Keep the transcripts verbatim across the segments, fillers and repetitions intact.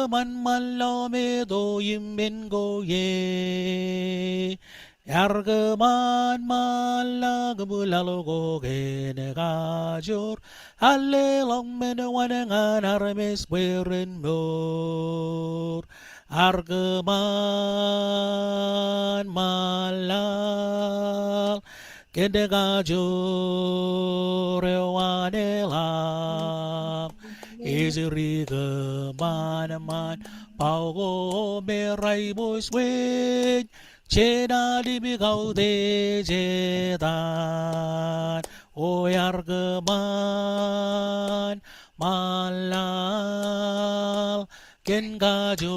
Kōṃanṃan lo meto im men ko ie. Iar kōṃanṃan ḷọk im laḷ ko kōn kajoor. Alleluia, men eo an ñan armej bwe ren mour. Iar kōṃanṃan ḷọk kōn kajoor eo an eḷap. Ej rikōṃanṃan bao ko me raibōj wōj, jān aḷ im kautiej etan. O iar kōṃanṃan ḷọk kōn kajoor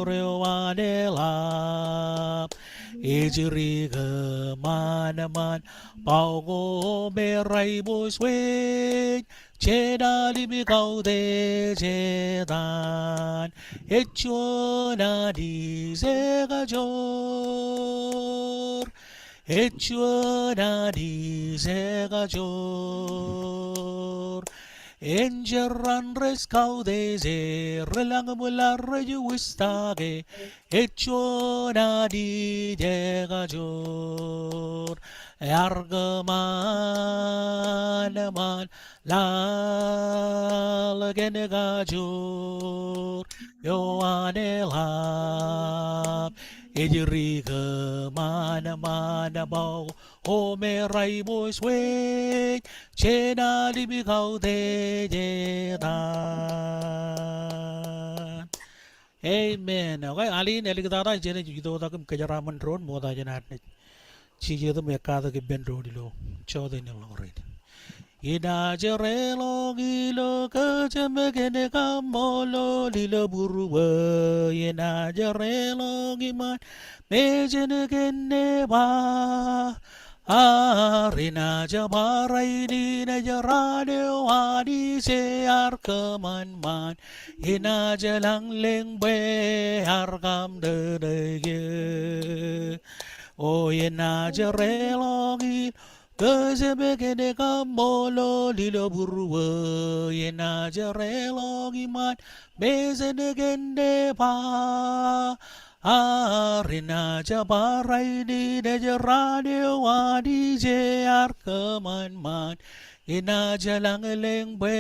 eo an eḷap. Ej rikōṃanṃan bao ko me raibōj wōj, jān aḷ im kautiej etan. Ej juon Anij ekajoor. Ej juon Anij ekajoor. Enjeḷ ran rej kautiej er, ri lañ im laḷ rej wūjtake. Ej juon Anij ekajoor. Iar kōṃanṃan ḷọk kōn kajoor eo an eḷap. Ej rikōṃanṃan bao ko me raibōj wōj, jān aḷ im kautiej etan. Amen. Okay, aḷ in āliktata jenaaj itok im kōjeraaṃṃan doon ṃokta jān ad naaj jijet im ekkatak ippān doon ilo jota in ḷọk rein. Inaaj reḷọk ilo kōjām kōn kaṃṃoolol ilo būruō. Inaaj reḷọk iṃaan mejān kōn nebaar. Inaaj bar rainin ej raan eo Anij ear kōṃanṃan. Inaaj lañlōñ bwe ear kaṃtōn eō. O inaaj reḷọk ilo kōjām kōn kaṃṃoolol ilo būruō. Inaaj reḷọk iṃaan mejān kōn nebaar. Inaaj bar rainin ej raan eo Anij ear kōṃanṃan. Inaaj lañlōñ bwe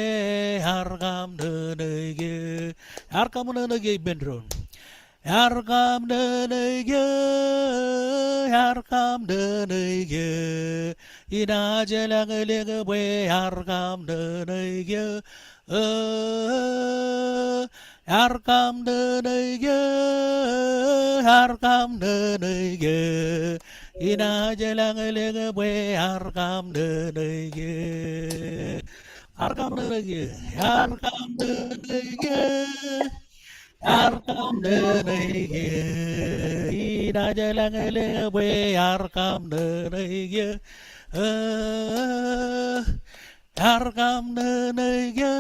ear kaṃtōn eō. Ear kaṃtōn eō ippān doon. Ear kaṃtōn eō, ear kaṃtōn eō. Inaaj lañlōñ bwe ear kaṃtōn eō. Ear kaṃtōn eō, ear kaṃtōn eō. Inaaj lañlōñ bwe ear kaṃtōn eō. Ear kaṃtōn eō, ear kaṃtōn eō. Ear kaṃtōn eō, inaaj lañlōñ bwe ear kaṃtōn eō. Ear kaṃtōn eō,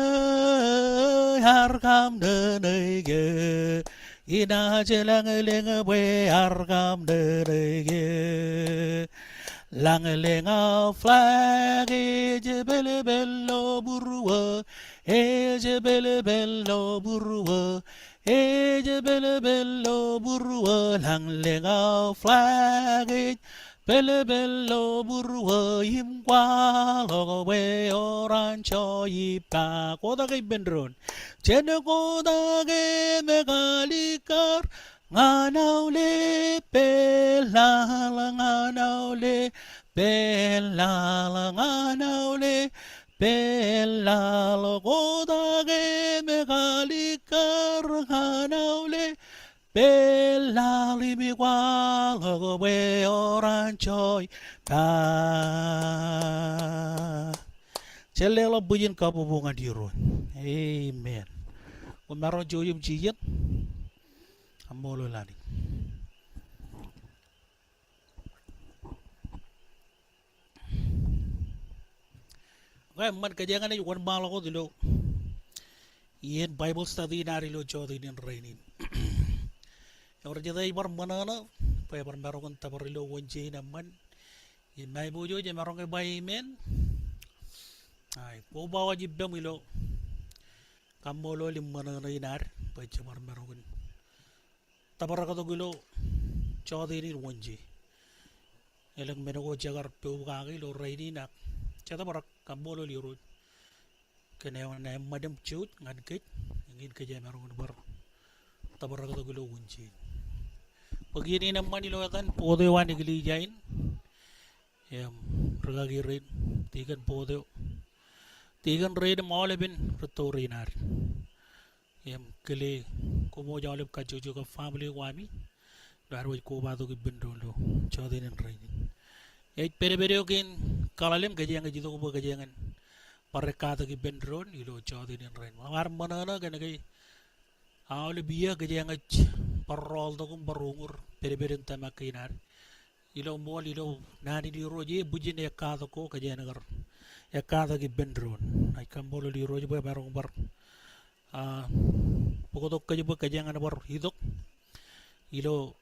ear kaṃtōn eō. Inaaj lañlōñ bwe ear kaṃtōn eō. Lañlōñ aō flag ej pālpāl ilo būruō, ej pālpāl ilo būruō, ej pālpāl ilo būruō. Lañlōñ aō flag ej pālpāl ilo būruō im kwaḷọk bwe eor anjọ ippa. Kotak ippān doon. Jān kotak im kalikkar ñan aolep peḷḷaḷ, ñan aolep peḷḷaḷ, ñan aolep peḷḷaḷ. Kotak im kalikkar ñan aolep peḷḷaḷ im kwaḷọk bwe eor anjọ ippa. Jen leḷọk bwijin kabbokbok ñan Irooj. Amen. Koṃ maroñ jouj im jijet. Kaṃṃoolol Anij. Okay, eṃṃan kōjeañ naaj wōnṃaanḷọk wōt ilo iien Bible study in ad ilo jota in rainin. Ewōr jete ej bar ṃōṇōṇō bwe ebar maroñ in tōpar ilo Wednesday in eṃṃan. Im ij pojak bwe emaroñ ke ba amen. Ak koba waj ippem ilo kaṃṃoolol im ṃōṇōṇō in ad bwe jebar maroñ in tōpraktok ilo jọteen in Wōnje. Elōñ men ko jekar pokake ilo rainin ak jetōprak, kaṃṃoolol Irooj kōn eṃṃan im jouj ñan kōj, eñin kōj emaroñ in bar tōpraktok ilo Wōnje in. Bōk iien in eṃṃan ilo etan bōktok eo an eklejia in im rūkaki rein, tikōn bōktok eo, tikōn rein im aolepen rūtto rein ad. Im kile koṃ wōj aolep kajjojo kab family ko ami ilo ad wōj kobatok ippān doon ilo jọteen in rainin. Ej pedped eo kein kaḷalem kōjeañ ej itok bwe kōjeañ en bar ekkatak ippān doon ilo jọteen in rainin. Bar ṃōṇōṇō kōn ke aolep iiō kōjeañ ej bar rọọltok im bar uñūr pedped in tōmak kein ad. Ilo ṃool ilo naan in Irooj e bwijin ekkatak ko kōjeañ kar ekkatak ippān doon. Ij kaṃṃoolol Irooj bwe emaroñ bar a, bōktok kōj bwe kōjeañ en bar itok ilo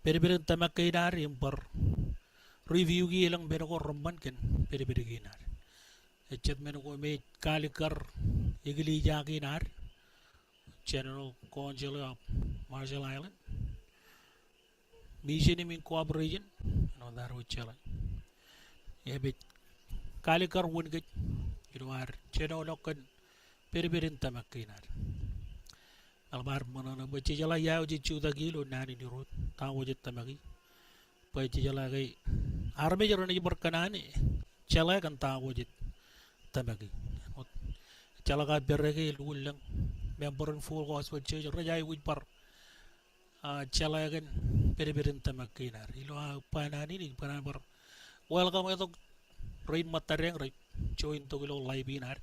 pedped in tōmak kein ad im bar review-i elōñ men ko reṃṃan kōn pedped kein ad. Ej jet men ko me ej kaalikkar eklejia kein ad, General Council of Marshall Islands, Mission im Incorporation, āinwōt ad wōj jeḷā. Im ej kaalikkar wūn kōj ilo ad jenoḷọk kōn pedped in tōmak kein ad. Eḷap ad ṃōṇōṇō bwe jejeḷā ia eo jej jutak ie ilo naan in Irooj, ta ko jej tōmaki. Bwe jejeḷā ke armej ren ej bar kōṇaan jeḷā kōn ta ko jej tōmaki. Wōt, jeḷā kab pād ke elukkuun lōñ member in Full Gospel Church rej aikuj bar a, jeḷā kōn pedped in tōmak kein ad. Ilo aō ba naan in ij ba naan bar welcome tok rein ṃōttad rej join tok ilo live in ad,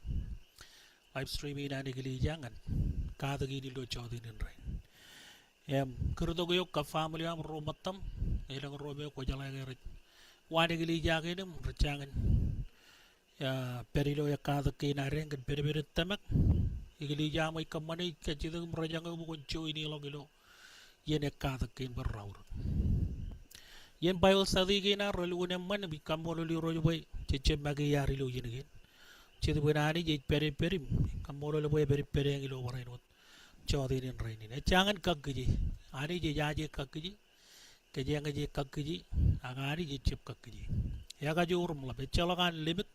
live stream in an eklejia ñan katak in ilo jọteen in rainin. Im kūrtok eok kab family eo aṃ ro ṃōttaṃ, elōñ ro me kwōjeḷā ke rej waan eklejia kein im rej jañin a, pād ilo ekkatak kein ad kōn pedped in tōmak. Eklejia eo aṃ ej kōṃṃane ej kajjitōk im rejañ eok bwe kwōn join-i ḷọk ilo iien ekkatak kein bwe raorōk. Iien Bible study kein ad relukkuun eṃṃan im ij kaṃṃoolol Irooj bwe jej jab make iar ilo iien kein. Jetōb in Anij ej pād ippād im kaṃṃoolol bwe epād ippād eañ ilo barāinwōt jọteen in rainin. Ej jañin kakkije. Anij ej aje kakkije. Kōjeañ ej kakkije, ak Anij ej jab kakkije. Ekajoor im ḷap, ejjeḷọk an limit,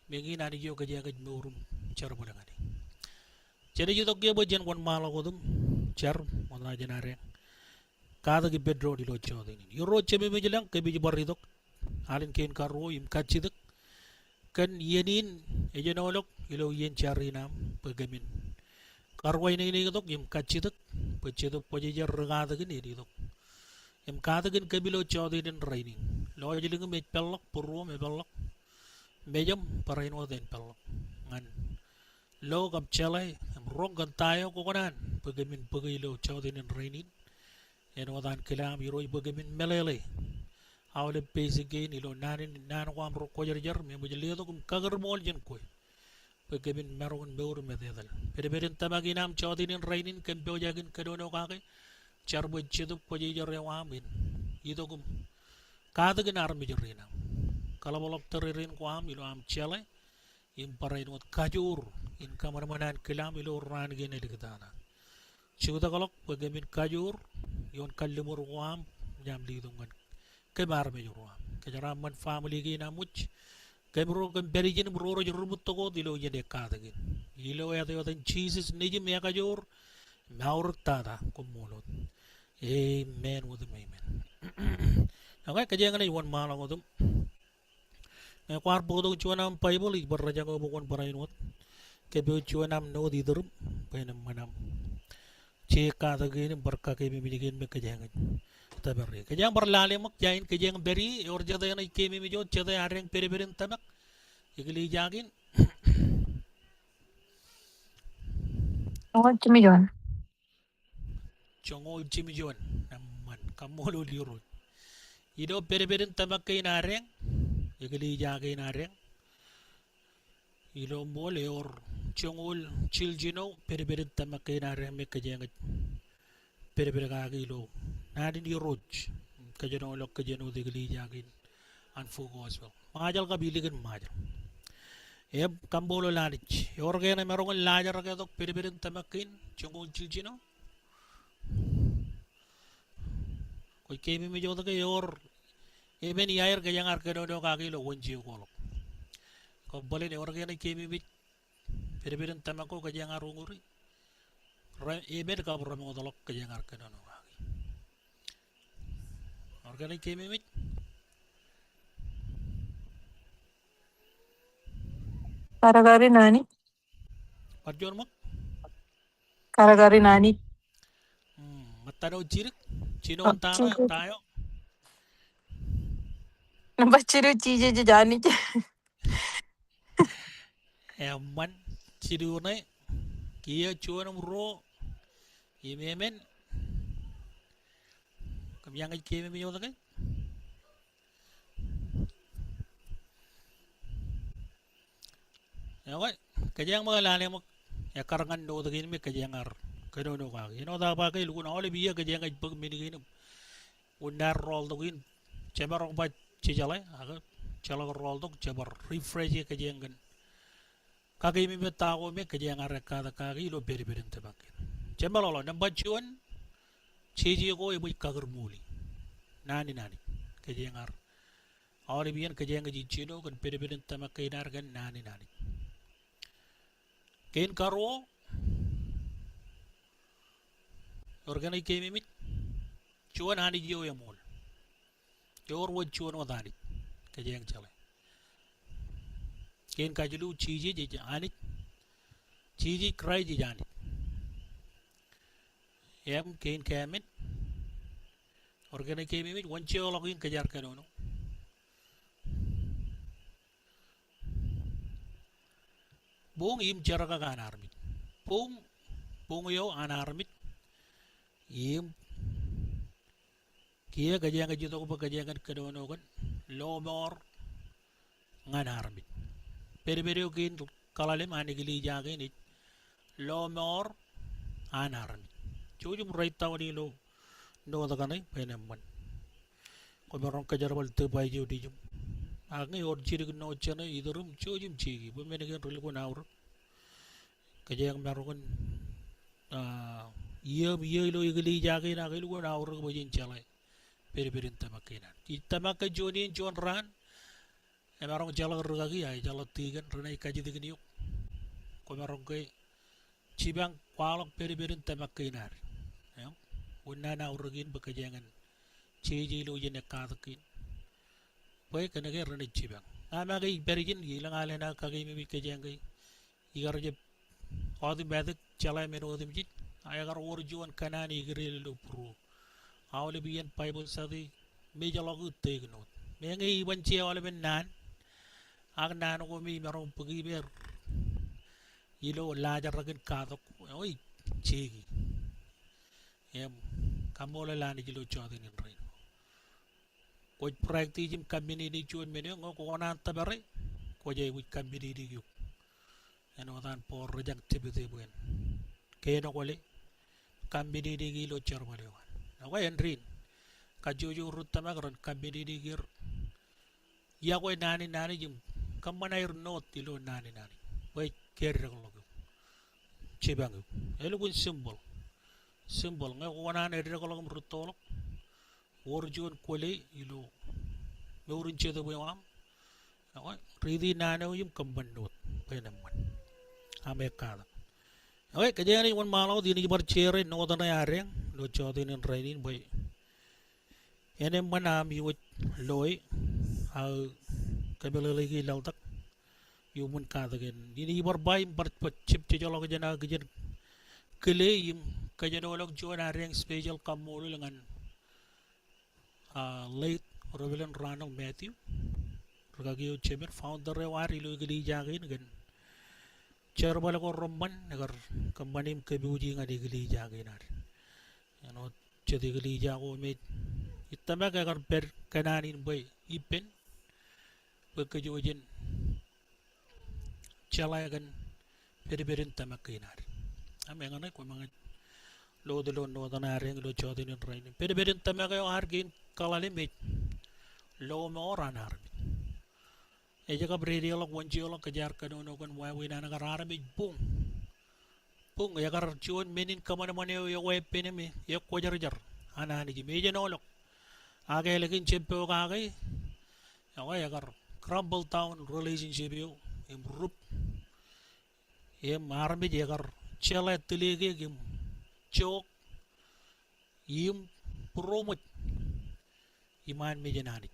im eñin Anij eo kōjeañ ej mour im jerbal ñan e. Jen ej itok ke bwe jen wōnṃaanḷọk wōt im jar, wōt naaj jenaaj katak ippān doon ilo jọteen in. Irooj Jemem ilañ, kōmij bar itok, alen kein karuo im kajjitōk kōn iien in ej āinwōt ilo iien jar in aṃ bwe kōmin karuwainene tok im kajjitōk bwe Jetōb Kwōjarjar ri katakin en itok im katakin kōm ilo jọteen in rainin. Lọjilñim ej peḷḷọk, būruōm epeḷḷọk, mejaṃ barāinwōt en peḷḷọk ñan lo kab jeḷā im roñ kōn ta eo kwō kōṇaan bwe kōmin bōke ilo jọteen in rainin. Āinwōt an kile aṃ Irooj bwe kōmin meḷeḷe aolep basic kein ilo naan in, naan ko aṃ ro kwōjarjar im eṃōj letok im kakūrṃool jān kwe bwe kōmin maroñ in mour im etetal. Pedped in tōmak in aṃ jọteen in rainin kōm pojak in kōnono kake, jar bwe Jetōb Kwōjarjar eo aṃ en itok im katakin armej rein aṃ. Kaḷapḷọk tōrerein ko aṃ ilo aṃ jeḷā im barāinwōt kajoor in kōṃanṃan an kile aṃ ilo raan kein āliktata. Jutak ḷọk bwe kōmin kajoor ioon kalliṃur ko aṃ im letok ñan kōm armej ro aṃ. Kōjeraaṃṃan family kein aṃ wōj, kōm ro kōm pād ijin im ro rej rūpūttok wōt ilo iien ekkatak in. Ilo āt eo etan Jisōs, Nejiṃ, Ekajoor im Aorōk tata, koṃṃool wōt. Amen wōt im amen. Okay, kōjeañ naaj wōnṃaanḷọk wōt im ñe kwaar bōktok juon aṃ Baibōḷ, ij bar rejañ eok bwe kwōn barāinwōt kōpooj juon aṃ note ituruṃ bwe en eṃṃan aṃ je ekkatak kein im bar kakeememej kein me kōjeañ ej tōpar ie. Kōjeañ bar lale ṃōk, ja in kōjeañ pād ie, ewōr jete eṇ ej keememej wōt, jete ad eñ pedped in tōmak eklejia kein? Joñoul jimjuon. Joñoul jimjuon, eṃṃan, kaṃṃoolol Irooj. Ilo pedped in tōmak kein ad eñ, eklejia kein ad eñ, ilo ṃool ewōr joñoul jiljino pedped in tōmak kein ad eñ me kōjeañ ej pedped kaki ilo naan in Irooj, kōjenolọk kōj āinwōt eklejia kein an Full Gospel. Ṃajeḷ kab ilikin Ṃajeḷ. Im kaṃṃoolol Anij. Ewōr ke eṇ emaroñ in laajrak etok pedped in tōmak kein joñoul jiljino? Kwōj keememej wōt ke ewōr emān iaer kōjeañ ar kōnono kaki ilo Wōnje ko ḷọk? Kōbōlen, ewōr ke eṇ ej keememej pedped in tōmak ko kōjeañ ar uñūri? Re-, emān kab remootḷọk kōjeañ ar kōnono kaki? Ewōr ke eṇ ej keememej? Karkar in Anij. Bar juon ṃōk? Karkar in Anij. Hmm, ṃōttan eo jidik? Jino, oh, ta eo, jidik. Ta eo? Nōṃba jilu, Jisōs ej Anij. Eṃṃan, jilu ṇe, kiiō juon im ruo im emān. Kōm eñin keememej wōt ke? Ekwe, kōjeañ ṃōk lale ṃōk ekkar ñan note kein me kōjeañ ar kōnono kaki. Āinwōt aō ba ke elukkuun aolep iiō kōjeañ ej bōk men kein im unin ad rooltok in, jemaroñ ba jejeḷā, ak jeḷā ke rooltok, jebar refresh e kōjeañ kōn kakeememej ta ko me kōjeañ ar ekkatak kaki ilo pedped in tōmak kein. Jemeḷọkḷọk, nōṃba juon, jeje ko eṃōj kakūrṃooli naan in Anij. Kōjeañ ar, aolep iien kōjeañ ej jino kōn pedped in tōmak kein ad kōn naan in Anij. Kein karuo, ewōr ke eṇ ej keememej? Juon Anij eo eṃool. Ewōr wōt juon wōt Anij kōjeañ jeḷā. Kein kajilu, Jisōs ej Anij. Jisōs Kraist ej Anij. Im kein kāmen, ewōr ke eṇ ej keememej? Wōnjeḷọk in kōjeañ ar kōnono. Buñ im jerkak an armej. Buñ, buñ eo an armej. Im kiiō kōjeañ ej itok bwe kōjeañ kōnono kōn lọmọọr ñan armej. Pedped eo kein kaḷalem an eklejia kein ej lọmọọr an armej. Jouj im write down ilo note kaṇe bwe en eṃṃan. Kwōmaroñ kōjerbal divide eo dijiṃ. Ak ñe ewōr jidik note jeṇe, iturūṃ, jouj im jeiki bwe men kein relukkuun aorōk. Kōjeañ maroñ in, ah, iiō im iiō ilo eklejia kein ak elukkuun aorōk bwe jen jeḷā pedped in tōmak kein ad. Ij tōmak ke juon iien juon raan emaroñ jeḷā rikaki, a, jeḷā tikōn renaaj kajjitōkin eok. Kwōmaroñ ke jipañ kwaḷọk pedped in tōmak kein ad. Im unin an aorōk in bwe kōjeañ en jeje ilo ijin ekkatak kein. Bwe kōnke renaaj jipañ. Ña make ij pād ijin, ilōñ al enaaj kakeememej kōjeañ ke ikar jab automatic jeḷā men otemjej, a, ekar wōr juon kōṇaan ikōtdeel ilo būruō. Aolep iien Bible study, mejḷọk take note. Meñe iban je aolepen naan, ak naan ko me imaroñ bōki ippāer ilo laajrak in katak, eo ij jeiki. Im kaṃṃoolol Anij ilo jota in rainin. Kwōj practice im kaminiti juon men eo, ñe kwō kōṇaan tōpare, kwōj aikuj kaminiti eok. Āinwōt an Paul rejak Timote bwe en kein kwōle kaminiti ilo jerbal eo an. Ekwe, āindein kajjojo ri tōmak ren kaminiti er iọkwe naan in Anij im kōṃṃan aer note ilo naan in Anij bwe ej eddekḷọk eok, jipañ eok. Elukkuun simple. Simple. Ñe kwō kōṇaan eddekḷọk im rūttoḷọk, wōr juon kwōle ilo mour in jetōb eo aṃ. Ekwe, riiti naan eo im kōṃṃan note bwe en eṃṃan aṃ ekkatak. Ekwe, kōjeañ naaj wōnṃaanḷọk wōt, inaaj bar share note ṇe adeañ ilo jota in rainin bwe en eṃṃan aṃ iwōj loe, aō kōmeḷeḷeiki laḷtak iuṃwin katak eṇ. Inaaj bar ba im bar jab jejjeḷọk jān aō kijen kile im kōjenolọk juon adeañ special kaṃṃoolol ñan, ah, late Reverend Ronald Matthew, rikaki eo jemān, founder eo ad ilo eklejia kein kōn jerbal ko reṃṃan ekar kōṃṃani im kōpooji ñan eklejia kein ad. Āinwōt jet eklejia ko me ij tōmak ekar pād kōn naan in bwe ippān bwe kōj jen jeḷā kōn pedped in tōmak kein ad. Im eñṇe kwōmaroñ loot ilo note ṇe adeañ ilo jota in rainin. Pedped in tōmak eo ad kein kaḷalem ej lọmọọr an armej. Ej kab dedeḷọk wōnjeḷọk kōjeañ kōnono kōn wāween an kar armej buñ. Buñ, ekar juon men in kōṃanṃan eo eweeppān im ekwōjarjar an Anij im ejenoḷọk. Ak ālikin jab pokake, ekwe ekar crumble down relationship eo im rup. Im armej ekar jeḷā tilekeik im jook im būroṃōj iṃaan mejān Anij.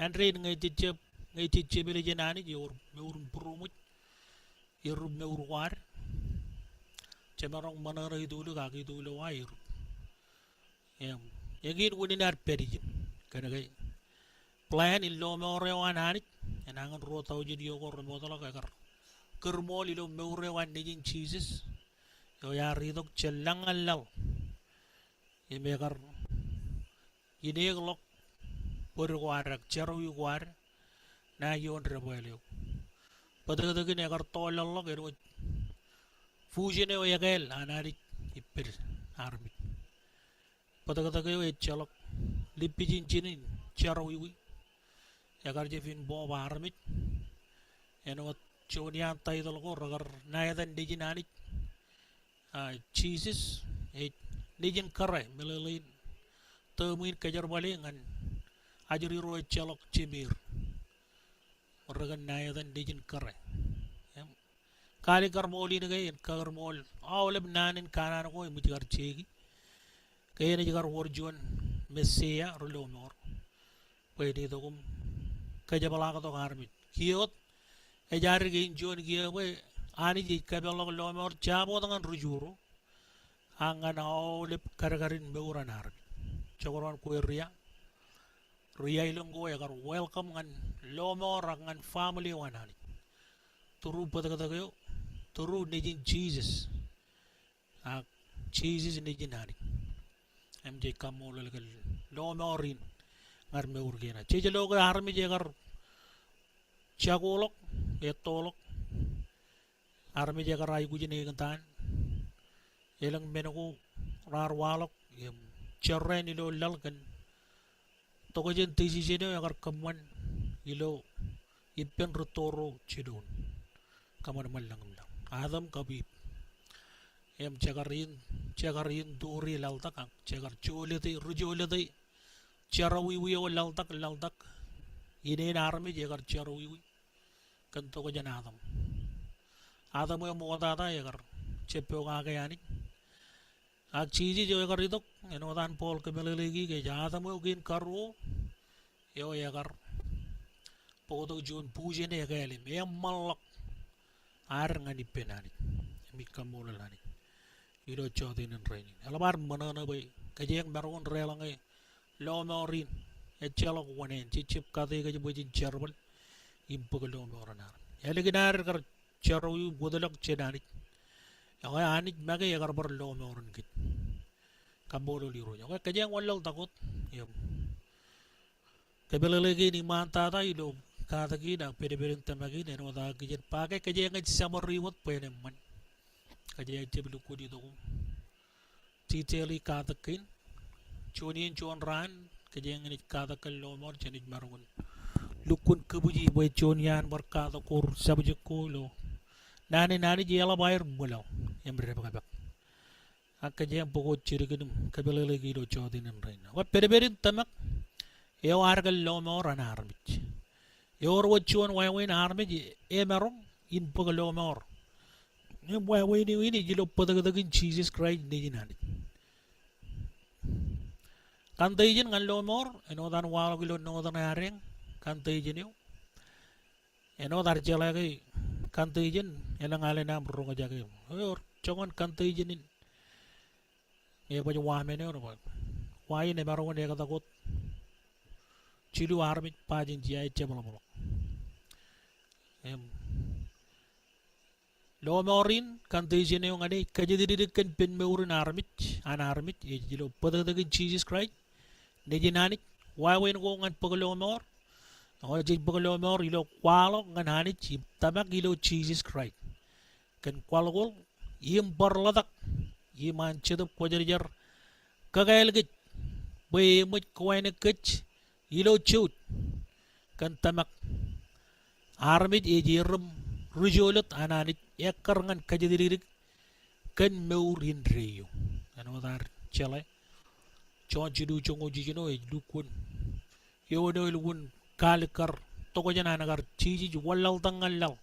Āindein ñe jej jab, ñe jej jebel jān Anij, ewōr mour in būroṃōj, erup mour ko ad. Jemaroñ ṃōṇōṇō itulik ak itulowa erup. Im, eñin unin ad pād ijin. Kōnke plan in lọmọọr eo an Anij, enañin ruo taujin iiō ko remootḷọk, ekar kūrṃool ilo mour eo an Nejin Jisōs, eo ear itok jān lañ ñan laḷ. Im ekar ineekḷọk bōd ko ad ak jerọwiwi ko ad ṇae ioon debwāāl eo. Bōtōktōkin ekar tọọlḷọk āinwōt fujen eo ekāāl an Anij ippād armej. Bōtōktōk eo ejjeḷọk lipij in jinen jerọwiwi. Ekar jab involve armej. Āinwōt juon iaan title ko rekar ṇa etan Nejin Anij. A, Jisōs ej Nejin kōrā, meḷeḷein term in kōjerbale ñan ajri ro ejjeḷọk jemāer. Rekōn ṇa etan Nejin kōrā. Im, kaalikkar ṃool in ke en kōṃṃool aolep naan in kanaan ko eṃōj kar jeiki. Ke enaaj kar wōr juon Messiah ri-lọmọọr bwe en itok im kōjepḷaaktok armej. Kiiō wōt, ej ad kein juon kiiō bwe Anij ej kapeḷḷọk lọmọọr jab wōt ñan ri-Ju ro, ak ñan aolep kadkadin mour an armej. Jekdọọn kwe ria, ri-aelōñ ko ekar welcome ñan lọmọọr ak ñan family eo an Anij. Through bōtōktōk eo, through Nejin Jisōs. Ak Jisōs Nejin Anij. Im jej kaṃṃoolol kōn lọmọọr in ñan mour kein. Jej lo ke armej ekar jakoḷọk, ettoḷọk. Armej ekar aikuj in eñtaan. Elōñ men ko raar waḷọk im jorrāān ilo laḷ kōn tokjān decision eo ekar kōṃṃan ilo ippān rūtto ro jidoon. Kōṃanṃan lañ im laḷ. Adam kab Eve. Im jekar in, jekar in turi laḷtak ak jekar jolōte, ri-jolōte jerọwiwi eo laḷtak, laḷtak. Ineen armej ekar jerọwiwi kōn tokjān Adam. Adam eo ṃoktata ekar jab pokake Anij. Ak Jisōs eo ekar itok, āinwōt an Paul kōmeḷeḷeiki ke ej Adam eo kein karuo, eo ekar bōktok juon fujen ekāāl im eṃṃanḷọk ad ñan ippān Anij. Im ij kaṃṃoolol Anij ilo jọteen in rainin. Eḷap ad ṃōṇōṇō bwe kōjeañ maroñ in deḷọñe lọmọọr in ejjeḷọk wōṇāān, jej jab kate kōj bwe jen jerbal im bōk lọmọọr an armej. Ālikin ad kar jerọwiwi wōtlọk jān Anij, ekwe Anij make ekar bar lọmọọren kōj. Kaṃṃoolol Irooj. Ekwe kōjeañ wanlaḷtak wōt im kōmeḷeḷe kein iṃaantata ilo katak in ak pedped in tōmak in, āinwōt aō kijen ba ke kōjeañ ej summary wōt bwe en eṃṃan. Kōjeañ ej jab lukkuun itok im detail e katak kein. Juon iien juon raan, kōjeañ enaaj katak kōn lọmọọr, jenaaj maroñ in lukkuun kōbwiji bwe juon iaan bar katak ko, subject ko ilo naan in Anij eḷap aer ṃwilaḷ im dāpkpakpak. Ak kōjeañ bōk wōt jidik in im kōmeḷeḷeiki ilo jọteen in rainin. Ekwe pedped in tōmak eo ad kōn lọmọọr an armej. Ewōr wōt juon wāween armej emaroñ in bōk lọmọọr. Im wāween eo in ej ilo bōtōktōkin Jisōs Kraist Nejin Anij. Kōntijen ñan lọmọọr, āinwōt an waḷọk ilo Northern Iōdeañ, kōntijen eo. Āinwōt ad jeḷā ke kōntijen elōñ alen aṃ roñjake. Ewōr joñan kōntijen in. Ñe baj wa men eo, wa in emaroñ in ektak wōt jilu armej, ba jān jea ejjab ḷapḷọk. Im lọmọọr in, kōntijen eo ñan e, kōjatdikdik kōn pen mour in armej, an armej, ej ilo bōtōktōkin Jisōs Kraist, Nejin Anij, wāween ko ñan bōk lọmọọr, ekwe jej bōk lọmọọr ilo kwaḷọk ñan Anij im tōmak ilo Jisōs Kraist. Kōn kwaḷkoḷ, im bar ḷotak, im an Jetōb Kwōjarjar kakāāl kōj, bwe eṃōj kowānōk kōj ilo jouj kōn tōmak armej ej erom ri-jolōt an Anij ekkar ñan kōjatdikdik kōn mour indeeo. Āinwōt ad jeḷā Jon jilu joñoul jiljino ej lukkuun eoon eo elukkuun kaalikkar tokjān an kar Jisōs wanlaḷtak ñan laḷ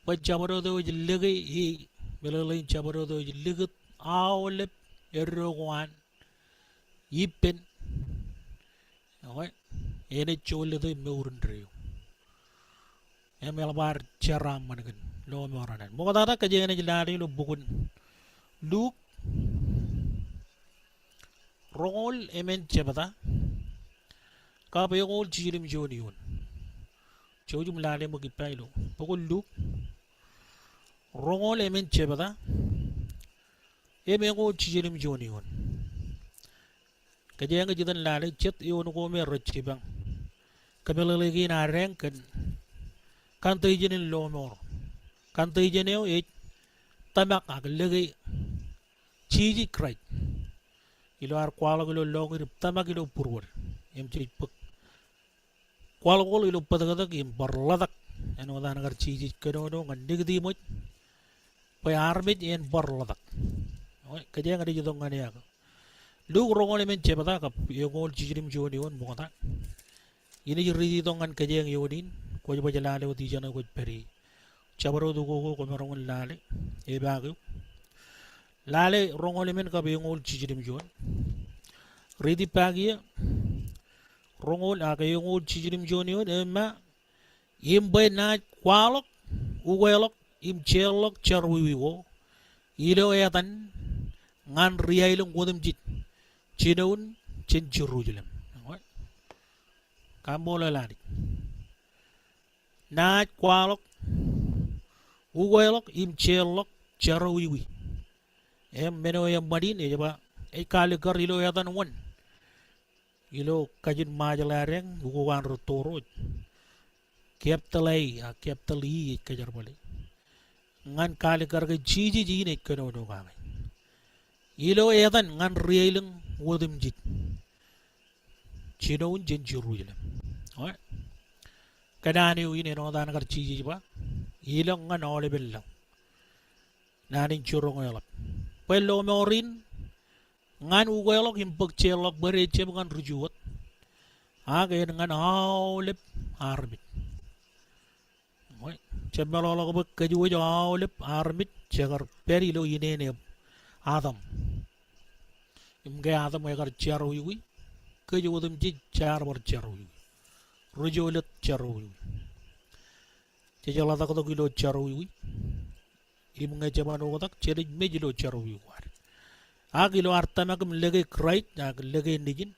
bwe jabdewōt eo ej lōke e, meḷeḷein jabdewōt eo ej likūt aolep eddo ko an ippān. Ekwe, enaaj jolōte mour indeeo. Im eḷap ad jeraaṃṃan kōn lọmọọr eo an. Ṃoktata kōjeañ naaj lale ilo bok in Luk roñoul emān jebta kab eñoul jiljilimjuon eoon. Jouj im lale ṃōk ippa ilo bok in Luk roñoul emān jebta im eñoul jiljilimjuon eoon. Kōjeañ ej itōn lale jet eoon ko me rej jipañ kōmeḷeḷe kein adeañ kōn kanteijen in lọmọọr. Kanteijen eo ej tōmak ak lōke Jisōs Kraist ilo ad kwaḷọk ilo lọñiid im tōmak ilo būruod im jej bōk kwaḷọkḷọk ilo bōtōktōk im bar ḷotak āinwōt an kar Jisōs kōnono ñan Nikodimus bwe armej en bar ḷotak. Ekwe, kōjeañ naaj itok ñan eok. Luk roñoul emān jebta kab eñoul jiljilimjuon eoon ṃokta. Inaaj riit itok ñan kōjeañ eoon in, kwōj baj lale wōt ijeṇe kwōj pād ie. Jabdewōt ukok eo kwōmaroñ in lale, epaak eok. Lale roñoul emān kab eñoul jiljilimjuon. Riit ippaak ie, roñoul ak eñoul jiljilimjuon eoon, eṃṃan im bwe naaj kwaḷọk, ukeḷọk im jeorḷọk jerọwiwi ko ilo etan ñan ri-aelōñ otemjej jinoin jān Jerusalem. Kaṃṃoolol Anij. Naaj kwaḷọk, ukeḷọk im jeorḷọk jerọwiwi. Im men eo eṃṃan in ej ba ej kaalikkar ilo etan wōn. Ilo kajin Ṃajeḷ adeañ, ukok an rūtto ro, capital A ak capital E ej kōjerbale ñan kaalikkar ke Jisōs in ej kōnono kake ilo etan ñan ri-aelōñ otemjej jinoin jān Jerusalem. Kōn an eo in āinwōt an kar Jisōs ba, ilọk ñan aolepen laḷ. Naan in jiroñ eḷap bwe lọmọọr in ñan ukeḷọk im bōk jeorḷọk bōd ejab ñan ri-Ju wōt, ak en ñan aolep armej. Jab meḷọkḷọk bwe kōj wōj aolep armej jekar pād ilo ineen eo Adam. Im ke Adam ekar jerọwiwi, kōj otemjej jaar bar jerọwiwi. Ri-jolōt jerọwiwi. Jej ḷotaktok ilo jerọwiwi. Im ñe jeban oktak, jenaaj mej ilo jerọwiwi ko ad. Ak ilo ad tōmak im lōke Kraist, ak lōke Nejin,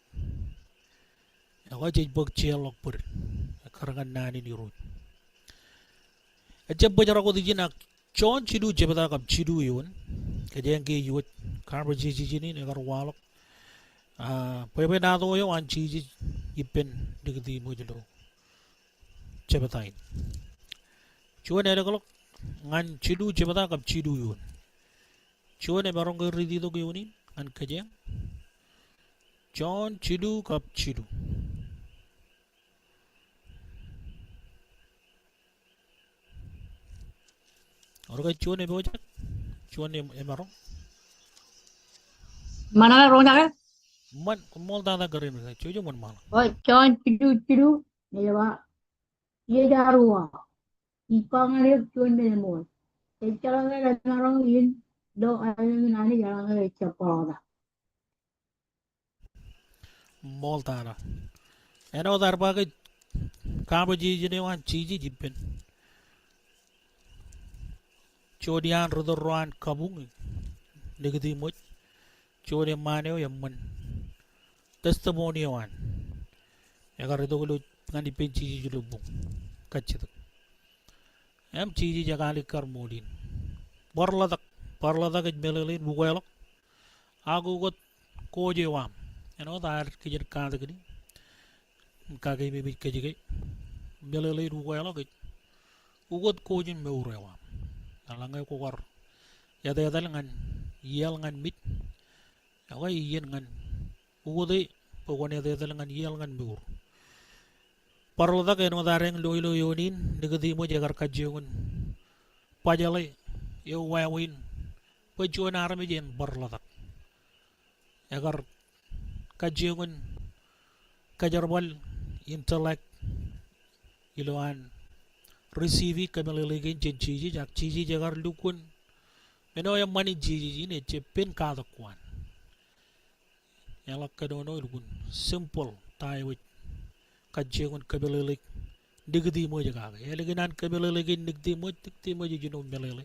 ekwe jej bōk jeorḷọk bōd ekkar ñan naan in Irooj. Ejab bōjrak wōt ijin ak Jon jilu jebta kab jilu eoon. Kōjeañ ke ej wōj conversation in ekar waḷọk, ah, bwebwenato eo an Jisōs ippān Nikodimus ilo jebta in. Juon ālōkḷọk ñan jilu jebta kab jilu eoon. Juon emaroñ ke riit itok eoon in ñan kōjeañ. Jon jilu kab jilu. Ewōr ke juon epojak, juon em-, emaroñ. Ṃanake roñjake? Ṃan, koṃṃool tata kōrā in, jouj im wōnṃaanḷọk. O, Jon jilu jilu, ej ba, ijo jaar uwaak. Ij ba ñan eok juon men eṃṃool. Ejjeḷọk emaroñ in ilo aelōñ in Anij eḷaññe ejjab bar ḷotak. Ṃool tata. Āinwōt ad ba ke conversation eo an Jisōs ippān juon iaan ri-tōl ro an kabuñ, Nikodimus, juon eṃṃaan eo eṃṃan testimony eo an. Ekar itok ilo ñan ippān Jisōs ilo buñ kajjitōk. Im Jisōs ekaalikkar ṃool in. Bar ḷotak, bar ḷotak ej meḷeḷein ukeḷọk ak ukōt coach eo aṃ. Āinwōt ad kijen katak in, kakeememej kōj ke, meḷeḷein ukeḷọk ej ukōt coach in mour eo aṃ. Eḷaññe kwō kar etetal ñan iaḷ ñan mej, ekwe iien ñan ukōte bwe kwōn etetal ñan iaḷ ñan mour. Bar ḷotak āinwōt ad eñ lo ilo eoon in, Nikodimōs ekar kajjioñ in bajjeḷe eo wāween bwe juon armej en bar ḷotak. Ekar kajjioñ in kōjerbal intellect ilo an receive kōmeḷeḷe kein jān Jisōs, ak Jisōs ekar lukkuun men eo eṃṃan in Jisōs in ejjab pen katak ko an. Eḷak kōnono lukkuun simple ta eo ej kajjioñ in kōmeḷeḷeik Nikodimōs kake. Ālikin an kōmeḷeḷeik Nikodimōs, Nikodimōs ej jino meḷeḷe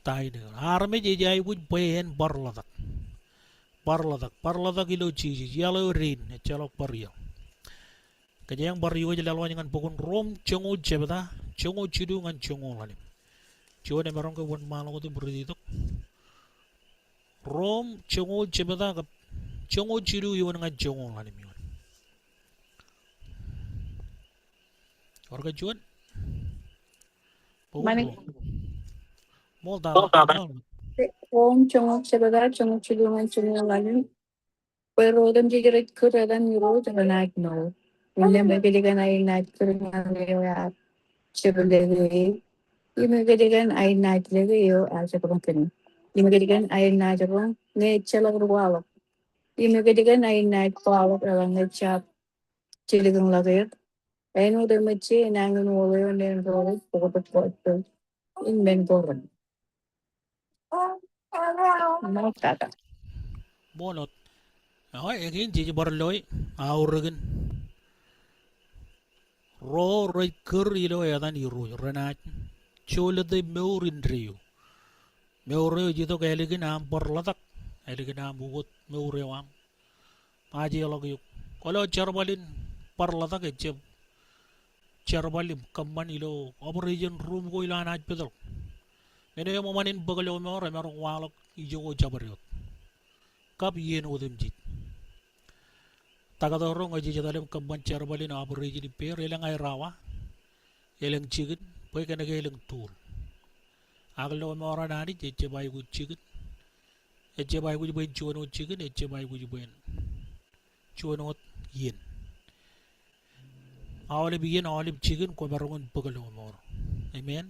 ta in. Armej ej aikuj bwe en bar ḷotak. Bar ḷotak, bar ḷotak ilo Jisōs. Iaḷ eo dein, ejjeḷọk bar iaḷ. Kōjeañ bar iwōj laḷ wōj ñan bok in Rom joñoul jebta, joñoul jilu ñan joñoul ḷalem. Juon emaroñ ke wōnṃaanḷọk wōt im riiti tok. Rom joñoul jebta kab joñoul jilu eoon ñan joñoul ḷalem eoon. Ewōr ke juon? Ṃani. Ṃool tata. Rom joñoul jebta, joñoul jilu ñan joñoul ḷalem. Bwe ro otemjej rej kūr etan Irooj renaaj mour. Innām ekōjkan aer naaj kūr ñan eo ear jab lōke e. Im ekōjkan aer naaj lōke eo ear jab roñ kōn e. Im ekōjkan aer naaj roñ ñe ejjeḷọk ri kwaḷọk. Im ekōjkan aer naaj kwaḷọk eḷaññe jab jilkinḷọk er. Āinwōt eṃōj je enañin wōt eo men ko rej bōktok ko ej im men ko rej. Ṃool tata. Ṃool wōt. Ekwe, eñin jej bar loe aorōkin ro rej kūr ilo etan Irooj renaaj jolōte mour indeeo. Mour eo ej itok ālikin aṃ bar ḷotak, ālikin aṃ ukōt mour eo aṃ. Ajeḷọk eok. Kwōlo jerbal in bar ḷotak, ejjab jerbal im kōṃṃan ilo operation room ko ilo an hospital. Men eo eṃṃan in bōk lọmọọr emaroñ waḷọk ijoko jabdewōt kab iien otemjej. Taktō ro ñe jej etal im kōṃṃan jerbal in operation ippāer, elōñ aer awa, elōñ jikin, bwe kōnke elōñ tool. Ak lọmọọr an Anij ejjab aikuj jikin. Ejjab aikuj bwe en juon wōt jikin, ejjab aikuj bwe en juon wōt iien. Aolep iien, aolep jikin, kwōmaroñ in bōk lọmọọr. Amen.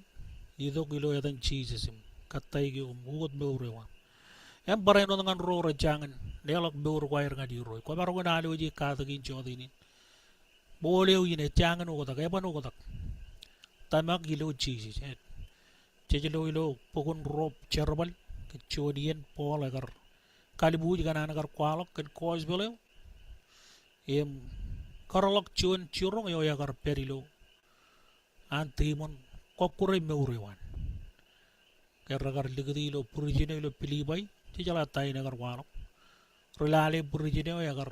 Itok ilo etan Jisōs im kōttāik eok im ukōt mour eo aṃ. Im barāinwōt ñan ro rej jañin leḷọk mour ko aer ñan Irooj, kwōmaroñ in alwōje katak in jọteen in. Bōl eo in ej jañin oktak, eban oktak. Tōmak ilo Jisōs. Jej lo ilo bok in Rom jerbal, kōn juon iien Paul ekar kalbuuj kōn an kar kwaḷọk kōn gospel eo. Im kōtḷọk juon jiroñ eo ekar pād ilo an tiṃoṇ kọkkure mour eo an. Ke rekar likūt ilo prison eo ilo Pilipai, jejeḷā ta in ekar kwaḷọk. Ri lale prison eo ekar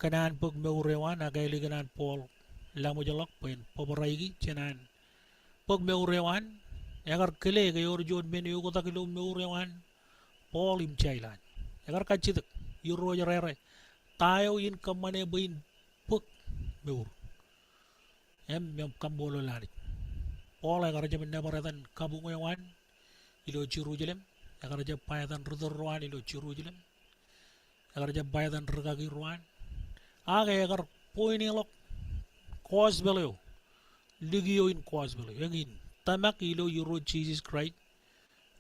kōṇaan bōk mour eo an, ak ālikin an Paul laṃōjḷọk bwe en bōbraiki jān an bōk mour eo an, ekar kile ke ewōr juon men eoktak ilo mour eo an Paul im Sailas. Ekar kajjitōk, Irooj rere ta eo in kōṃṃane bwe in bōk mour. Im, im kaṃṃoolol Anij. Paul ekar jab nōbar etan kabuñ eo an ilo Jerusalem. Ekar jab ba etan ri tōl ro an ilo Jerusalem. Ekar jab ba etan rikaki ro an. Ak ekar pointeḷọk gospel eo. Likio in gospel eo. Eñin, tōmak ilo Irooj Jisōs Kraist,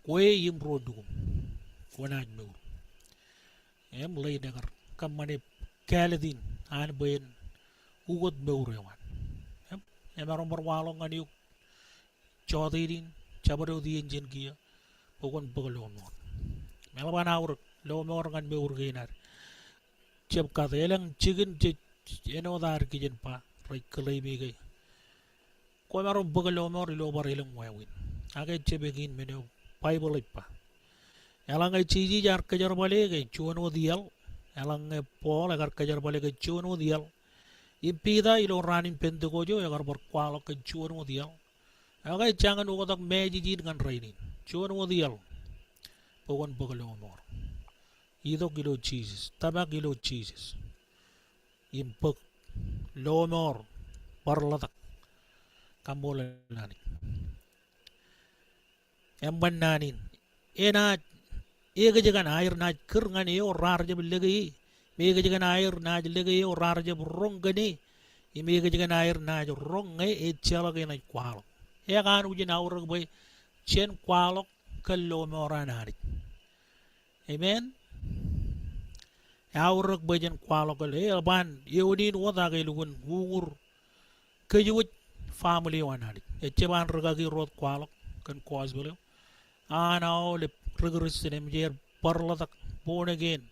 kwe im ro nukuṃ, kwōnaaj mour. Im ḷein ekar kōṃṃane kāālōt in an bwe en ukōt mour eo an. Im, emaroñ bar waḷọk ñan eok jọteen in, jabdewōt iien jān kiiō, bwe kwōn bōk lọmọọr. Im eḷap an aorōk lọmọọr ñan mour kein ad. Jab kate, elōñ jikin jej āinwōt ad kijen ba, rej claim e ke kwōmaroñ bōk lọmọọr ilo bar elōñ wāween. Ak ejjab eñin men eo Baibōḷ ej ba. Eḷaññe Jisōs ear kōjerbale ke juon wōt iaḷ, eḷaññe Paul ekar kōjerbale ke juon wōt iaḷ, im Piter ilo raan in Pentekost eo ekar bar kwaḷọk ke juon wōt iaḷ. Ak ej jañin oktak message in ñan rainin. Juon wōt iaḷ bwe kwōn bōk lọmọọr. Itok ilo Jisōs, tōmak ilo Jisōs. Im bōk lọmọọr, bar ḷotak. Kaṃṃoolol Anij. Eṃṃan naan in. Enaaj, ekōjkan aer naaj kūr ñan eo raar jab lōke e. Im ekōjkan aer naaj lōke eo raar jab roñ kōn e. Im ekōjkan aer naaj roñ ñe ejjeḷọk enaaj kwaḷọk. Ekanooj in aorōk bwe jen kwaḷọk kōn lọmọọr an Anij. Amen. Eaorōk bwe jen kwaḷọk kōn, eḷap an eoon in wōt ak elukkuun uññūr kōjwōj family eo an Anij. Ejjab an rikaki ro wōt kwaḷọk kōn gospel eo. An aolep ri-Kristian eṃōj aer bar ḷotak, born again,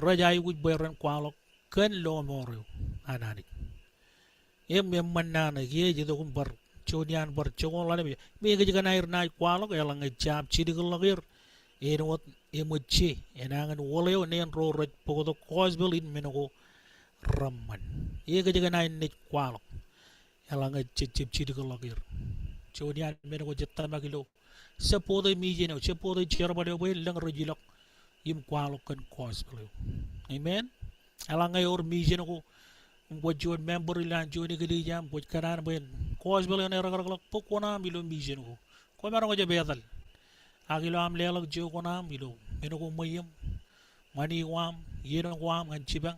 rej aikuj bwe ren kwaḷọk kōn lọmọọr eo an Anij. Im eṃṃan naan eo kiiō ej itok im bar juon iaan bar joñoul ḷalem eo. Im ekōjkan aer naaj kwaḷọk eḷaññe jab jilkinḷọk er āinwōt eṃōj je enañin wōḷ eo neen ro rej bōktok gospel in men ko reṃṃan. Ekōjkan aer naaj kwaḷọk eḷaññe jejjab jilkinḷọk er. Juon iaan men ko jej tōmak ilo support e mission eo, support e jerbal eo bwe en lōñ rej ilọk im kwaḷọk kōn gospel eo. Amen. Eḷaññe ewōr mission ko im kwōj juon member ilowaan juon eklejia im kwōj kōṇaan bwe en gospel eo en erekarrekḷọk bok kuṇaaṃ ilo mission ko, kwōmaroñ jab etal. Ak ilo aṃ leḷọk jio kuṇaaṃ ilo men ko ṃweiem, ṃani ko aṃ, iien ko aṃ ñan jipañ,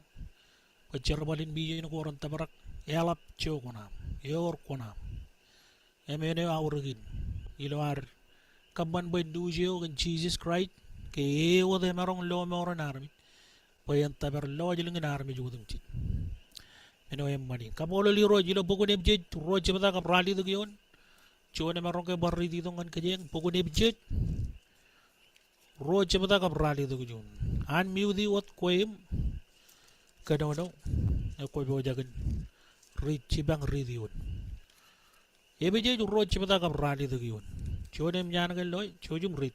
bwe jerbal in mission ko ren tōprak, eḷap jio kuṇaaṃ, ewōr kuṇaaṃ. Im men eo aorōk in ilo ad kōṃṃan bwe news eo kōn Jesus Christ ke e wōt emaroñ lọmọọren armej bwe en tōpar lọjilñin armej otemjej. Men eo eṃṃan in. Kaṃṃoolol Irooj ilo bok in Epesōs ruo jebta kab ralitōk eoon. Juon emaroñ ke bar riit itok ñan kōj eñ, bok in Epesōs ruo jebta kab ralitōk eoon. Unmute wōt kwe im kōnono, ekwe pojak in riit jipañ riit eoon. Epesōs ruo jebta kab ralitōk eoon. Juon eṃōj an ke loe, jouj im riit.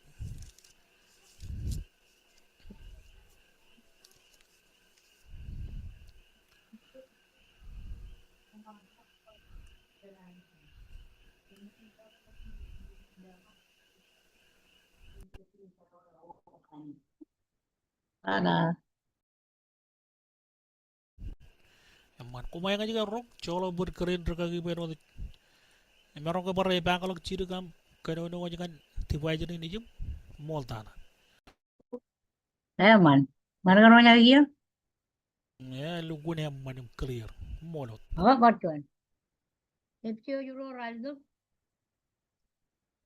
Eṃṃan, koṃ eñjake roñ, joḷọk bōd kōrā in rikaki bwe en wōt. Emaroñ ke bar ebakḷọk jidik aṃ kōnono wōj ñan device in ijin, ṃool tata. Eṃṃan. Ṃan ke roñjake kiiō? Eḷukkuun eṃṃan im clear. Ṃool wōt. Eo, bar juon. Epesōs ruo ralitōk.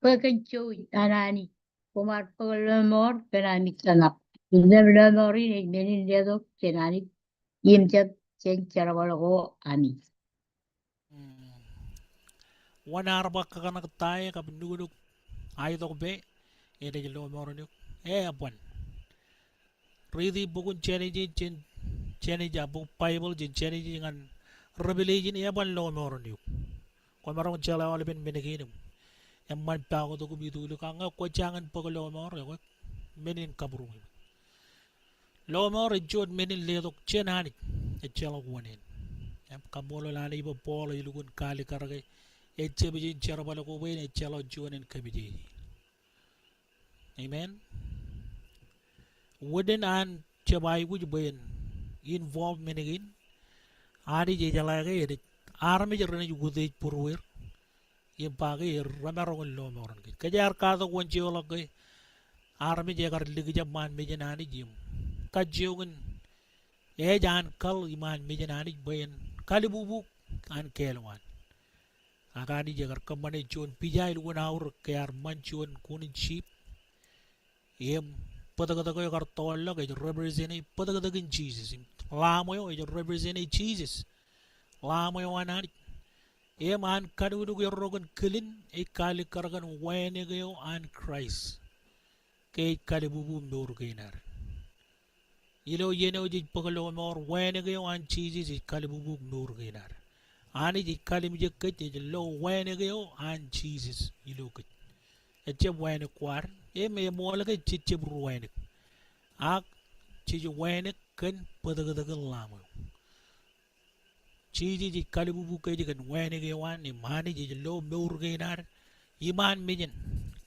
Bwe kōn jouj an Anij koṃ ar bōk lọmọọr kōn ami tōmak. Innām lọmọọr in ej men in letok jān Anij im jab jān jerbal ko ami. Mm. Wōn ear ba kōkōṇak ta e kab nuknuk aetok pā, enaaj lọmọọren eok? Eban. Riiti bok in Genesis jān, Genesis, a, bok Baibōḷ jān Genesis ñan Revelation, eban lọmọọren eok. Kwōmaroñ jeḷā aolepen men kein im eṃṃan pokot ko im itulik, ak ñe kwō jañin bōk lọmọọr, ekwe men in kabūroñ eok. Lọmọọr ej juon men in letok jān Anij, ejjeḷọk wōṇāān. Im kaṃṃoolol Anij bwe Paul elukkuun kaalikkar ke ejjab jān jerbal ko bwe en ejjeḷọk juon in kōmmejeje. Amen. Wōt in an jab aikuj bwe en involve men kein, Anij ejeḷā ke enaaj, armej renaaj utiej būruweir im ba ke remaroñ in lọmọọren kōj. Kōjeañ katak wōn jeorḷọk ke armej ekar likjab iṃaan mejān Anij im kajjioñ in ej an kaḷ iṃaan mejān Anij bwe en kalbubu an kāālwaan. Ak Anij ekar kōṃṃane juon pija elukkuun aorōk ke ear ṃan juon kuṇin sheep. Im bōtōktōk eo ekar tọọlḷọk ej represent e bōtōktōkin Jesus. Im lamb eo ej represent e Jesus, lamb eo an Anij. Im an kanuknuk erro kōn kilin ej kaalikkar kōn wānōk eo an Christ ke ej kalbubu mour kein ad. Ilo iien eo jej bōk lọmọọr, wānōk eo an Jesus ej kalbubu mour kein ad. Anij ej kalimjek kōj, ej lo wānōk eo an Jesus ilo kōj. Ejjab wānōk ko ad, im eṃool ke jejjab ri wānōk. Ak jej wānōk kōn bōtōktōkin lamb eo. Jisōs ej kalbubu kōj kōn wānōk eo an, im Anij ej lo mour kein ad iṃaan mejān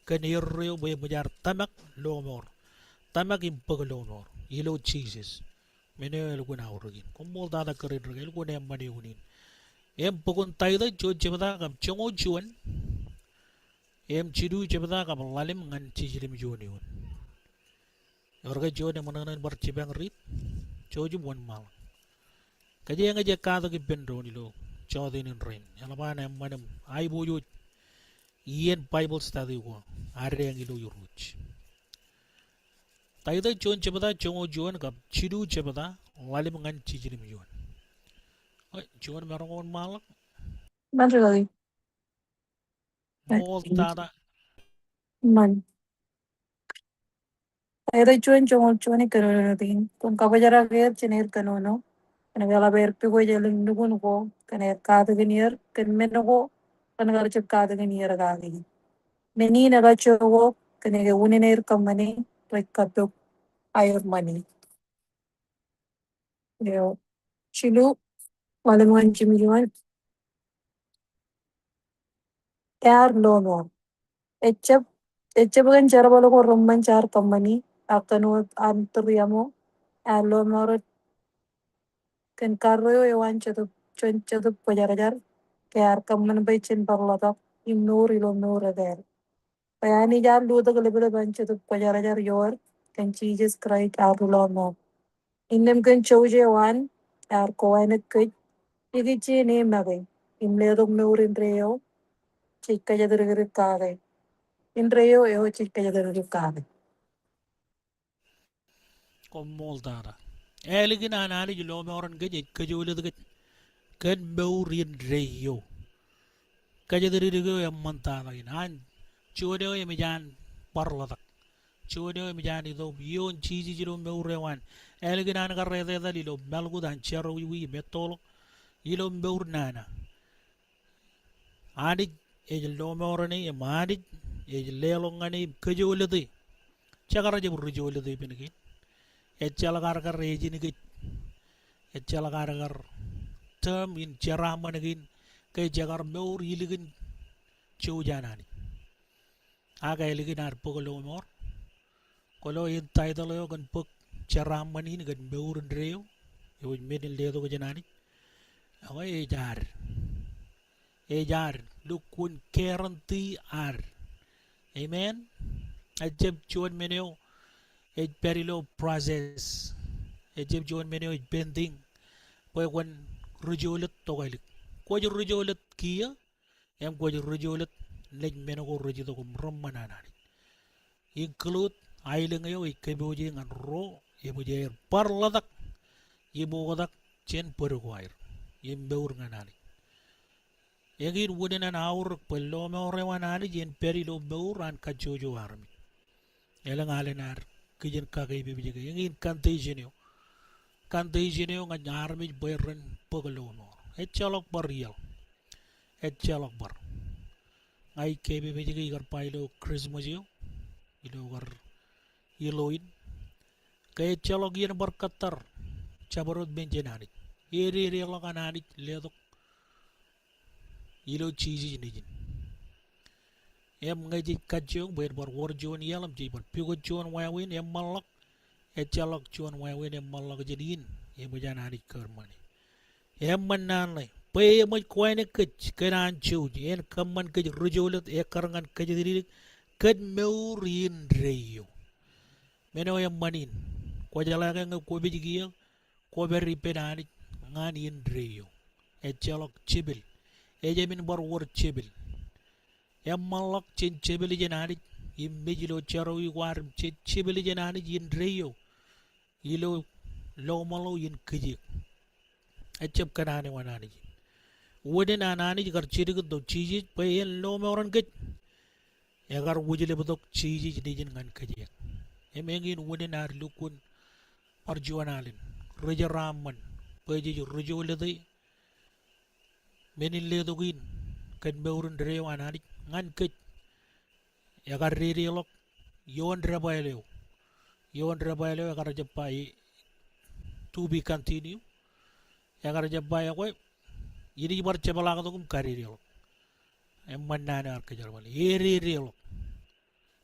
kōn erreo bwe eṃōj ad tōmak lọmọọr, tōmak im bōk lọmọọr ilo Jisōs. Men eo elukkuun aorōk in. Koṃṃool tata kōrā in rikaki, elukkuun eṃṃan eoon in. Im bok in Taitōs, juon jebta kab joñoul juon, im jilu jebta kab ḷalem ñan jiljilimjuon eoon. Ewōr ke juon eṃōṇōṇō in bar jipañ riit? Jouj im wōnṃaanḷọk. Kōjeañ ej katak ippān doon ilo jọteen in rainin. Eḷap an eṃṃan im aiboojoj iien Bible study ko ad eañ ilo iruj. Taitōs juon jebta joñoul juon kab jilu jebta ḷalem ñan jiljilimjuon. Eo, juon maroñ in ṃaanḷọk. Ṃan ri kaki. Ṃool tata. Ṃan. Taitōs juon joñoul juon ej kōnono in, kwōn kabōjrak er jān er kōnono, kōn ke eḷap aer pukot elōñ nukun ko kōn aer katakin er, kōn men ko ren kar jab katakin er kaki. Men in ekajjojo kōn ke unin aer kōṃṃane rej kab tok aer ṃani. Eo, jilu, ḷalem ñan jiljilimjuon. Ear lọmọọr. Ejab, ejab kōn jerbal ko reṃṃan jaar kōṃṃani, ak kōn wōt an tūriaṃo, ear lọmọọr kōn karreo eo an Jetōb, juon Jetōb Kwōjarjar, ke ear kōṃṃan bwe jen bar ḷotak im mour ilo mour ekāāl. Bwe Anij ear lutōk leplep an Jetōb Kwōjarjar ioer kōn Jisōs Kraist ear lọmọọr. Innām kōn jouj eo an, ear kowānōk kōj ikijjien e make im letok mour indeeo jej kōjatdikdik kake. Indeeo eo jej kōjatdikdik kake. Koṃṃool tata. Ālikin an Anij lọmọọren kōj ej kōjolōt kōj kōn mour indeeo. Kōjatdikdik eo eṃṃan tata in an juon eo emōj an bar ḷotak. Juon eo emōj an itok ioon Jisōs ilo mour eo an. Ālikin an kar etetal ilo mālukkuun an jerọwiwi im ettoḷọk ilo mour nana. Anij ej lọmọọren e im Anij ej leḷọk ñan e im kōjolōt e. Jekar jab ri jolōt e ippān kein. Ejjeḷọk ad kar ejin kōj. Ejjeḷọk ad kar tōm in jeraaṃṃan kein ke jekar mour ilikin jouj an Anij. Ak ālikin ad bōk lọmọọr. Kwōlo in title eo kōn bōk jeraaṃṃan in kōn mour indeeo. Eo ej men in letok jān Anij. Ekwe ej ad. Ej ad. Lukkuun guarantee ad. Amen. Ejjab juon men eo ej pād ilo process. Ejjab juon men eo ej pending. Bwe kwōn ri jolōt tokālik. Kwōj ri jolōt kiiō. Im kwōj ri jolōt naaj men ko rej itok im reṃṃan an Anij. Include aelōñ eo ej kōpooje ñan ro, im ej aer bar ḷotak, im oktak jān bōd ko aer, im mour ñan Anij. Eñin unin an aorōk bwe lọmọọr eo an Anij en pād ilo mour an kajjojo armej. Elōñ alen ad kijen kakepepejeke. Eñin condition eo. Condition eo ñan armej bwe ren bōk lọmọọr. Ejjeḷọk bar iaḷ. Ejjeḷọk bar. Ña ij kepepejeke ikar ba ilo Christmas eo. Ilo kar ilo in. Ke ejjeḷọk iien bar kōttar jabdewōt men jān Anij. Ededeḷọk an Anij letok ilo Jisōs Nejin. Im ñe jej kajjioñ bwe en bar wōr juon iaḷ im jej bar pukot juon wāween, eṃṃanḷọk, ejjeḷọk juon wāween eṃṃanḷọk jān in, eṃōj an Anij kōṃṃane. Eṃṃan naan ṇe, bwe eṃōj kowānōk kōj kōn an jouj, en kōṃṃan kōj ri jolōt ekkar ñan kōjatdikdik kōn mour indeeo. Men eo eṃṃan in, kwōjeḷā ke ñe kwōpej kiiō, kwōpād ippān Anij ñan indeeo. Ejjeḷọk jepel. Ejāmin bar wōr jepel. Eṃṃanḷọk jān jepel jān Anij im mej ilo jerọwiwi ko ad im jān jepel jān Anij indeeo. Ilo lọmọọr eo in kijeek. Ejjab kōṇaan eo an Anij. Unin an Anij kar jidiktok Jisōs bwe en lọmọọren kōj. Ekar wōjleptok Jisōs Nejin ñan kōjeañ. Im eñin unin ad lukkuun bar juon alen. Ri jeraaṃṃan. Bwe jej ri jolōte. Men in letok in kōn mour indeeo an Anij ñan kōj. Ekar dedeḷọk ioon debwāāl eo. Ioon debwāāl eo ekar jab ba e, to be continue. Ekar jab ba ekwe, inaaj bar jepḷaaktok im kadedeḷọk. Eṃṃan naan eo ear kōjerbale. Ededeḷọk.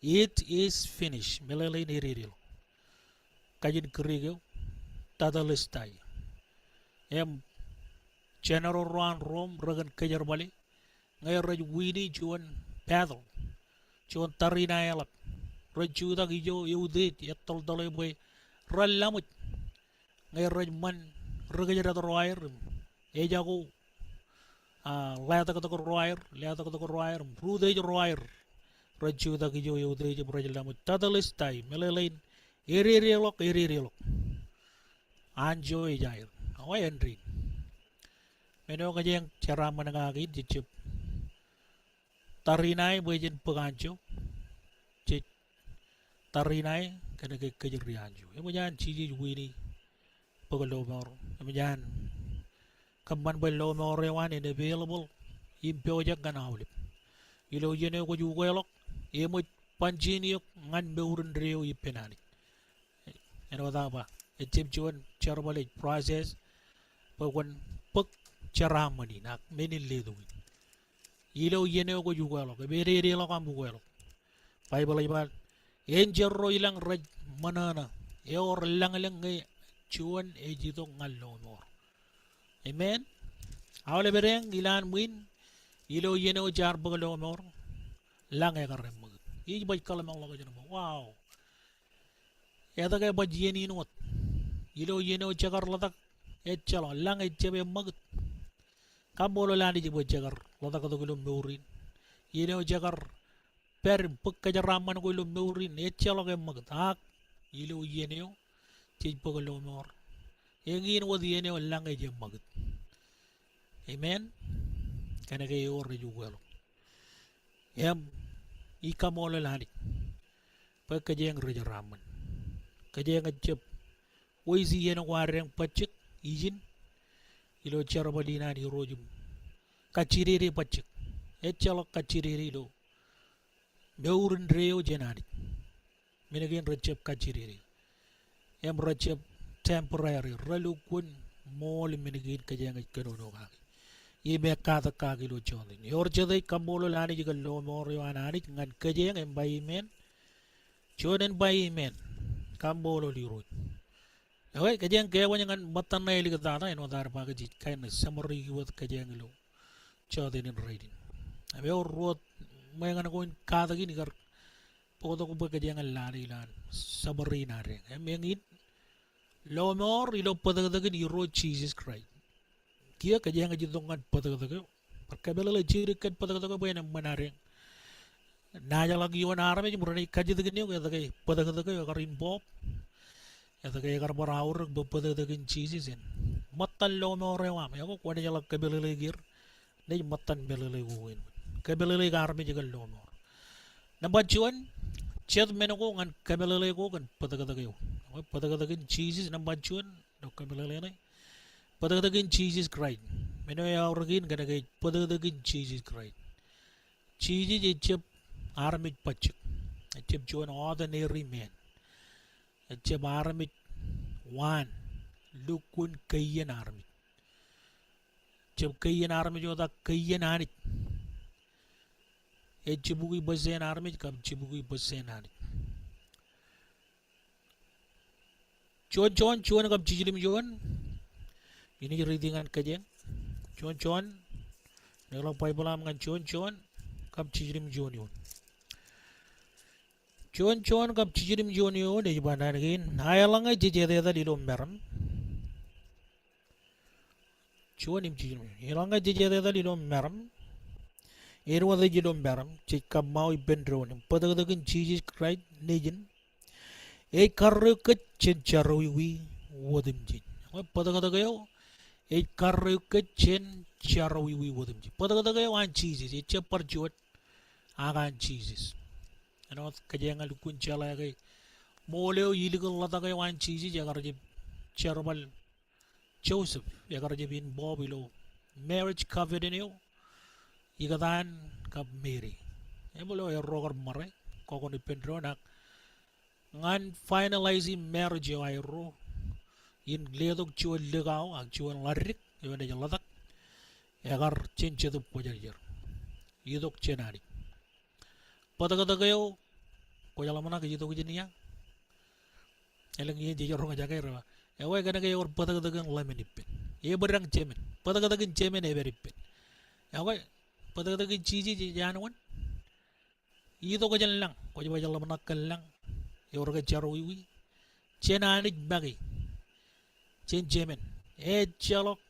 It is finished. Meḷeḷein ededeḷọk. Kajin Greek eo, tetelestai. Im general ro an Rom rekōn kōjerbale ñe rej wini juon battle, juon tariṇaeḷap, rej jutak ijo eutiej, ettoḷtoḷe bwe ren laṃōj. Ñe rej ṃan ri kōjdat ro aer im ejako, a, ḷetaktak ro aer, ḷetaktak ro aer im ri utiej ro aer rej jutak ijo eutiej im rej laṃōj tōtōḷ ej ta, meḷeḷein ededeḷọk, ededeḷọk. Anjọ ej aer. Ak āindein men eo kōjeañ jeraaṃṃan kake in, jej jab tariṇae bwe jen bōk anjọ. Jej tariṇae kōnke kōjri anjọ. Eṃōj an Jisōs wiini bōk lọmọọr. Eṃōj an kōṃṃan bwe lọmọọr eo an en available im pojak ñan aolep. Ilo iien eo kwōj ukeḷọk, eṃōj ban jin eok ñan mour indeeo ippān Anij. Āinwōt aō ba, ejjab juon jerbal, ej process bwe kwōn bōk jeraaṃṃan in ak men in letok in. Ilo iien eo kwōj ukeḷọk, im ededeḷọk aṃ ukeḷọk. Baibōḷ ej ba, en jerro ilañ rej ṃōṇōṇō, ewōr lañlōñ ñe juon ej itok ñan lọmọọr. Amen. Aolep edeañ ilowaan ṃwiin, ilo iien eo jaar bōk lọmọọr, lañ ekar eṃṃakūt. Ij baj kōḷmānḷọkjeṇ bwe, wow. Etke baj iien in wōt? Ilo iien eo jekar ḷotak, ejjeḷọk, lañ ejjab eṃṃakūt. Kaṃṃoolol Anij bwe jekar ḷotaktok ilo mour in. Iien eo jekar pād im bōk kōjeraaṃṃan ko ilo mour in, ejjeḷọk eṃṃakūt. Ak ilo iien eo jej bōk lọmọọr, eñin wōt iien eo lañ ej eṃṃakūt. Amen. Kōnke ewōr ej ukeḷọk. Im ij kaṃṃoolol Anij bwe kōjeañ ri jeraaṃṃan. Kōjeañ ejjab waste iien ko adeañ bajjek ijin ilo jerbal in an Irooj im kajjidede bajjek. Ejjeḷọk kajjidede ilo mour indeeo jān Anij. Men kein rejjab kajjidede. Im rejjab temporary, relukkuun ṃool men kein kōjeañ ej kōnono kaki im ekkatak kaki ilo jọteen in. Ewōr jet ej kaṃṃoolol Anij kōn lọmọọr eo an Anij ñan kōjeañ, en ba amen. Juon en ba amen. Kaṃṃoolol Irooj. Ekwe, kōjeañ kewōj ñan ṃōttan ṇe āliktata, āinwōt ad ba ke jej kain summary wōt kōjeañ ilo jọteen in rainin. Im ewōr ruo ṃōñā ko in katak in ikar bōktok bwe kōjeañ lale ilowaan summary in adeañ. Im eñin, lọmọọr ilo bōtōktōkin Irooj Jisōs Kraist. Kiiō kōjeañ ej itok ñan bōtōktōk eo. Bar kōmeḷeḷe jidik kōn bōtōktōk eo bwe en eṃṃan adeañ. Naajḷọk ioon armej im renaaj kajjitōk in eok etke bōtōktōk eo ekar involve. Etke ekar bar aorōk bwe bōtōktōkin Jisōs en ṃōttan lọmọọr eo aṃ. Ekwe kwōnaaj ḷak kōmeḷeḷeik er. Naaj ṃōttan meḷeḷe ko in. Kōmeḷeḷeik armej kōn lọmọọr. Nōṃba juon, jet men ko ñan kōmeḷeḷe ko kōn bōtōktōk eo. Ekwe bōtōktōkin Jisōs nōṃba juon, ilo kōmeḷeḷe ṇe. Bōtōktōkin Jisōs Kraist. Men eo eaorōk in kōnke ej bōtōktōkin Jisōs Kraist. Jisōs ejjab armej bajjek. Ejjab juon ordinary man. Ejjab armej waan, lukkuun keiien armej. Jab keiien armej wōt ak keiien Anij. Ej jibukwi bōsān armej kab jibukwi bōsān Anij. Juon Jon, juon kab jiljilimjuon. Inaaj riiti ñan kōjeañ. Juon Jon, leḷọk Baibōḷ aṃ ñan juon Jon kab jiljilimjuon eoon. Juon Jon kab jiljilimjuon eoon ej ba naan kein, a eḷaññe jej etetal ilo meram. Juon im jiljilimjuon. Eḷaññe jej etetal ilo meram, āinwōt ej ilo meram, jej kōṃṃao ippān doon im bōtōktōkin Jisōs Kraist Nejin ej karreoik kōj jān jerọwiwi otemjej. Ekwe bōtōktōk eo ej karreoik kōj jān jerọwiwi otemjej. Bōtōktōk eo an Jisōs, ejjab bar juon ak an Jisōs. Āinwōt kōjeañ lukkuun jeḷā ke ṃool eo ilikin ḷotak eo an Jisōs ekar jab jerbal Joseph, ekar jab involve ilo marriage covenant eo ikōtaan kab Mary. Ebōl eo erro kar ṃare, kọkoṇ ippān doon ak ñan finalize marriage eo aerro, in letok juon likao ak juon ḷaddik eo enaaj ḷotak, ekar jān Jetōb Kwōjarjar. Itok jān Anij. Bōtōktōk eo, kwōj ḷōmṇak ej itok jān ia? Elōñ iien jej roñjake rej ba, ekwe kōnke ewōr bōtōktōkin ḷōmān ippān. Ebōd eṇ jemān. Bōtōktōkin jemān epād ippān. Ekwe bōtōktōkin Jisōs ej an wōn? Itok jān lañ, kwōj ba ej ḷōmṇak kōn lañ. Ewōr ke jerọwiwi? Jān Anij make. Jān jemān. Ejjeḷọk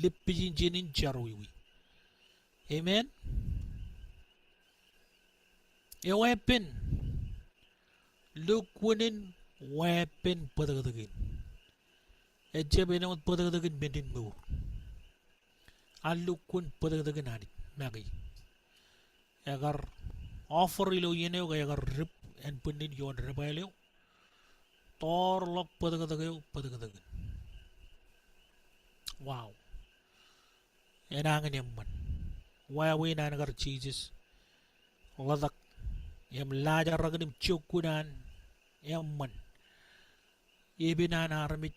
lipijin jinen jerọwiwi. Amen. Eweeppān lukkuun in weeppān bōtōktōkin. Ejjab āinwōt bōtōktōkin men in mour. Ak lukkuun bōtōktōkin Anij make. Ekar offer ilo iien eo ke ekar dip ānbwinnin ioon debwāāl eo. Toorḷọk bōtōktōk eo bōtōktōkin. Wow. Enañin eṃṃan. Wāween an kar Jisōs ḷotak im laajrak in im jokkun an eṃṃan. Epen an armej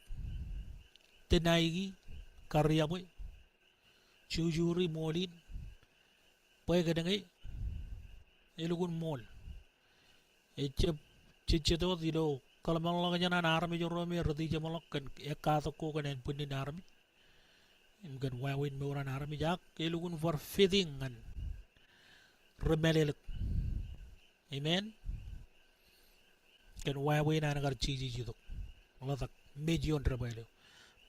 tōnaiki, kariabwe, jujuri ṃool in, bwe kōnke elukkuun ṃool. Ejjab jejjet wōt ilo kōḷmānḷọkjeṇ an armej ro me rej tijeṃḷọk kōn ekkatak ko kōn ānbwinnin armej im kōn wāween mour an armej, ak elukkuun bar fitting ñan ri-mālōtlōt. Amen. Kōn wāween an kar Jisōs itok ḷotak, mej ioon debwāāl eo.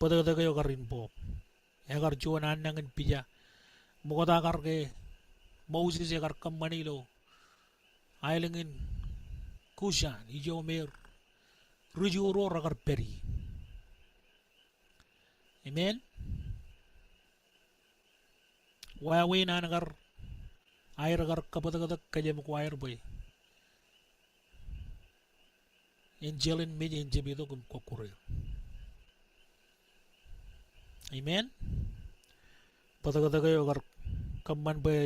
Bōtōktōk eo kar involve. Ekar juon annañin pija. Ṃokta kar ke Moses ekar kōṃṃane ilo aelōñ in Kushan, ijo me ri-Ju ro rekar pād ie. Amen. Wāween an kar aer kar kabōtōktōk kōjām ko aer bwe enjeḷ in mej en jab itok im kọkkure er. Amen. Bōtōktōk eo ekar kōṃṃan bwe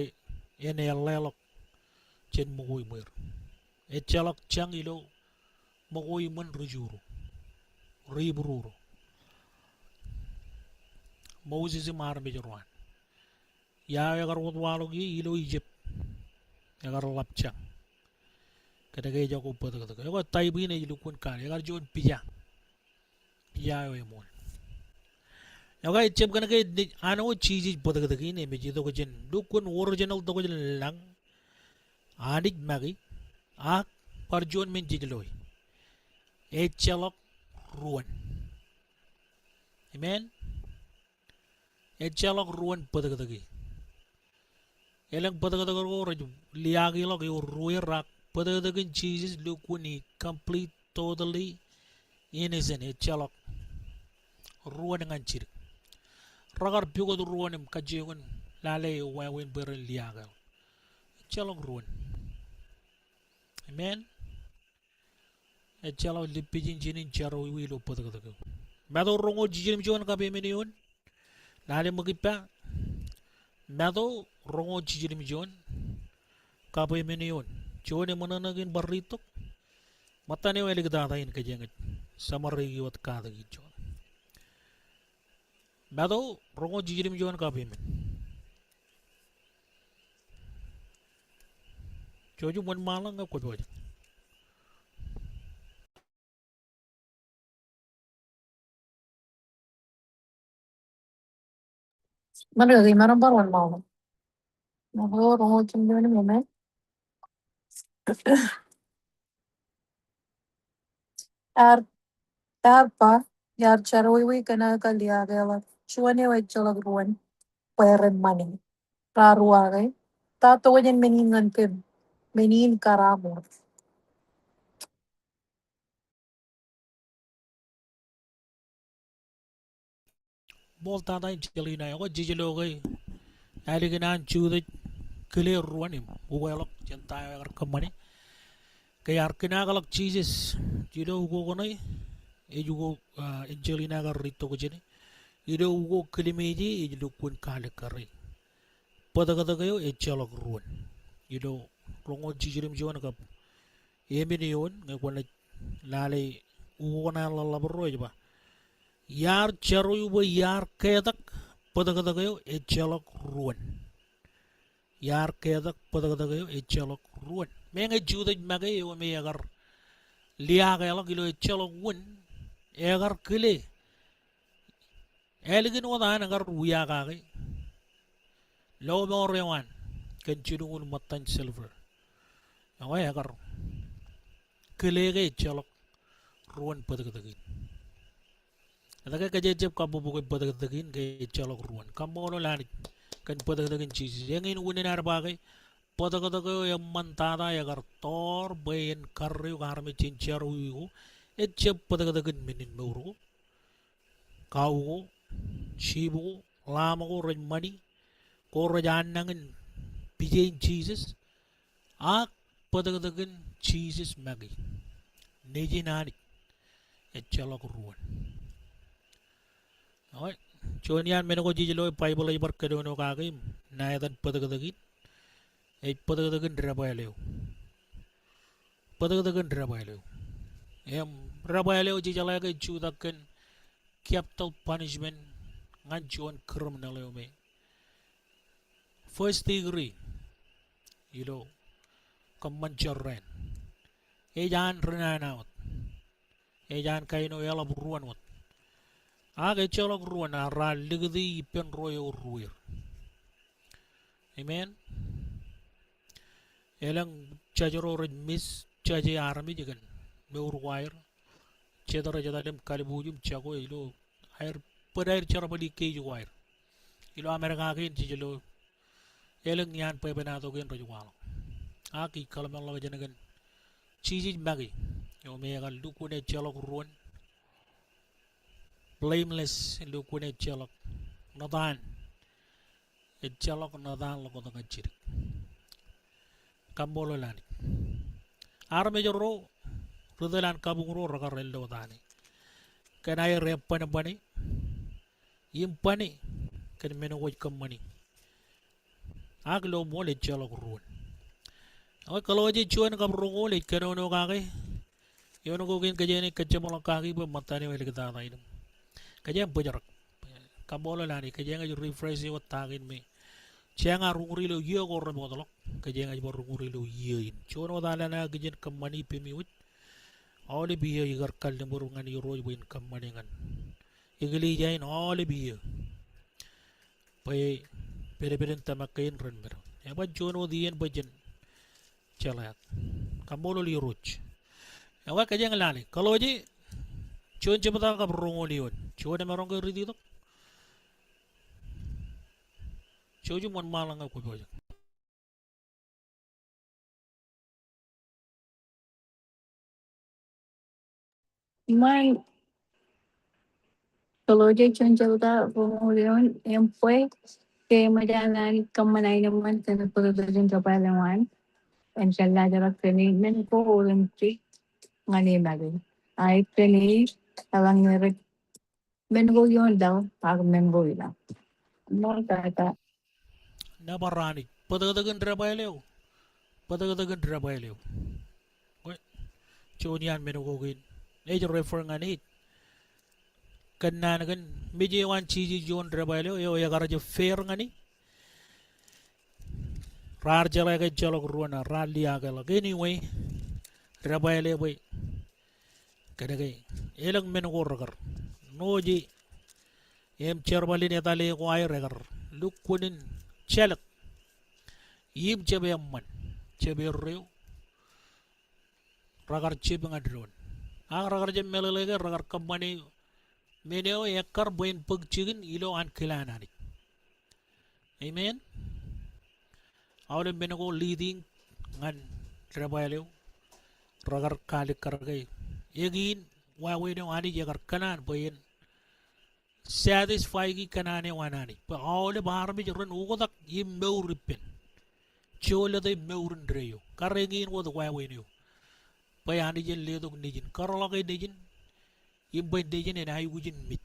en eḷḷāḷọk jān ṃōko iṃweer. Ejjeḷọk jañ ilo ṃōko iṃōn ri-Ju ro, ri-Hibru ro, Moses im armej ro an. Ia eo ekar wōtwaḷọk ie? Ilo Ijip. Ekar ḷap jañ. Kōnke ejako bōtōktōk. Ekwe type in ej lukkuun kaalikkar. Ekar juon pija. Pija eo eṃool. Ekwe ejjab kōnke ej, āinwōt Jisōs bōtōktōk in im ej itok jān lukkuun original tokjān lañ. Anij make, ak bar juon men jej loe. Ejjeḷọk ruōn. Amen. Ejjeḷọk ruōn bōtōktōke. Elōñ bōtōktōk ko rej liaakḷọk ewōr ruer, ak bōtōktōkin Jisōs lukkuun in complete, totally innocent. Ejjeḷọk ruōn ñan jidik. Rekar pukot ruōn im kajjioñ in lale eo wāween bwe ren liaakḷọk. Ejjeḷọk ruōn. Amen. Ejjeḷọk lipijin jinen jerọwiwi ilo bōtōktōk eo. Matu roñoul jiljilimjuon kab emān eoon. Lale ṃōk ippa. Matu roñoul jiljilimjuon kab emān eoon. Juon eṃōṇōṇō kein bar ritok. Ṃōttan eo āliktata in kōjeañ ej summary wōt katak in juon. Matu roñoul jiljilimjuon kab emān. Jouj im wōnṃaanḷọk ñe kwōpojak. Ṃōṇōṇō, ṃōṇōṇō bar wōnṃaanḷọk. Matu roñoul jiljilimjuon kab emān. Ear, ear ba, iar jerọwiwi kōn aō kar liaakḷọk juon eo ejjeḷọk ruōn bwe ren ṃani. Raar uwaake, ta tokjān men in ñan kōm? Men in kar aṃ wōt. Ṃool tata in Jelina, ekwe jej lo ke ālikin an Judas ej kile ruōn im ukeḷọk jān ta eo ekar kōṃṃane. Ke ear kinaakḷọk Jisōs ilo ukok ṇe, ej ukok, ah, Angelina ekar ritok jāne. Ilo ukok kilimeje ej lukkuun kaalikkare. Bōtōktōk eo ejjeḷọk ruōn. Ilo roñoul jiljilimjuon kab emān eoon, ñe kwōnaaj lale ukok ṇe an ḷōḷḷap ro ej ba, iar jerọwiwi bwe iar ketak bōtōktōk eo ejjeḷọk ruōn. Iar ketak bōtōktōk eo ejjeḷọk ruōn. Meñe Judas make eo me ekar liaakḷọk ilo ejjeḷọk wōn, ekar kile ālikin wōt an kar wia kake lọmọọr eo an kōn jilñuul ṃōttan silver. Ekwe ekar kile ke ejjeḷọk ruōn bōtōktōk in. Etke kōjeañ jab kabbokbok bōtōktōkin ke ejjeḷọk ruōn? Kaṃṃoolol Anij kōn bōtōktōkin Jisōs. Eñin unin ad ba ke bōtōktōk eo eṃṃan tata ekar toor bwe en karreoik armej jān jerọwiwi ko. Ejjab bōtōktōkin men in mour ko. Kau ko, sheep ko, lamb ko rej ṃani, ko rej annañin pija in Jisōs, ak bōtōktōkin Jisōs make. Nejin Anij ejjeḷọk ruōn. Juon iaan men ko jej lo Baibōḷ ej bar kōnono kaki im ṇa etan bōtōktōkin, ej bōtōktōkin debwāāl eo. Bōtōktōkin debwāāl eo. Im debwāāl eo jejeḷā ke jutak kōn capital punishment ñan juon criminal eo me first degree ilo kōṃṃan jorrāān. Ej an ri nana wōt. Ej an kain eo eḷap ruōn wōt. Ak ejjeḷọk ruōn, a raar likūti ippān ro eo ruweir. Amen. Elōñ judge ro rej misjudge armej kōn mour ko aer. Jet rej etal im kalbuuj im jako ilo aer bōd aer jerbal i case ko aer. Ilo Amerika kein jej lo elōñ iaan bwebwenato kein rej waḷọk. Ak ikōḷmānḷọkjeṇ kōn Jisōs make eo me ekar lukkuun ejjeḷọk ruōn. Blameless, lukkuun ejjeḷọk ṇotaan. Ejjeḷọk ṇotaan ḷọk wōt ñan jidik. Kaṃṃoolol Anij. Armej ro, ri tōl an kabuñ ro rekar ello wōt ane kōn aer ebbanbane im bane kōn men ko ej kōṃṃani. Ak ilo ṃool ejjeḷọk ruōn. Ekwe, Kolosse juon kab roñoul ej kōnono kake. Eoon ko kein kōjeañ naaj kōjjeṃḷọk kaki bwe ṃōttan eo āliktata in. Kōjeañ bōjrak. Kaṃṃoolol Anij, kōjeañ ej refresh e wōt ta kein me jeañ ar uñūr ilo iiō ko remootḷọk. Kōjeañ ej bar uñūr ilo iiō in. Juon wōt alen aō kijen kōṃṃani ippemi wōj. Aolep iiō ikar kalliṃur ñan Irooj bwe en kōṃṃani ñan eklejia in aolep iiō. Bwe pedped in tōmak kein ren mad. Eban juon wōt iien bwe jen jeḷā. Kaṃṃoolol Irooj. Ekwe kōjeañ lale. Kolosse juon jebta kab roñoul eoon. Juon emaroñ ke riiti tok? Jouj im wōnṃaanḷọk ñe kwōpojak. Iṃaan, Kolosse juon jebta roñoul eoon, im bwe ke eṃōj an Anij kōṃṃan aenōṃṃan kōn bōtōktōkin debwāāl eo an, en kōllaajrak kōn e men ko otemjej ñan e make. Ak kōn e eḷaññe rej men ko ioon laḷ ak men ko ilaḷ. Ṃool tata. Nōbar Anij. Bōtōktōkin debwāāl eo. Bōtōktōkin debwāāl eo. Juon iaan men ko kein ej refer ñan e. Kōnnaan kōn mej eo an Jisōs ioon debwāāl eo, eo ekar jab fair ñan e. Raar jeḷā ke ejjeḷọk ruōn, raar liaakḷọk. Anyway, debwāāl eo bwe kōnke elōñ men ko rekar ṇooje im jerbal in etale ko aer ekar lukkuun in jelōt im jab eṃṃan, jab erreo, rekar jab ñan doon. Ak rekar jab meḷeḷe ke rekar kōṃṃane men eo ekkar bwe en bōk jikin ilo ankilaan Anij. Amen. Aolep men ko leading ñan debwāāl eo rekar kaalikkar ke eñin wāween eo Anij ekar kōṇaan bwe en satisfy-ki kōṇaan eo an Anij bwe aolep armej ren oktak im mour ippān. Jolōte mour indeeo. Kar eñin wōt wāween eo. Bwe Anij en letok nejin. Kōrḷọke nejin im bwe nejin en aikuj in mej.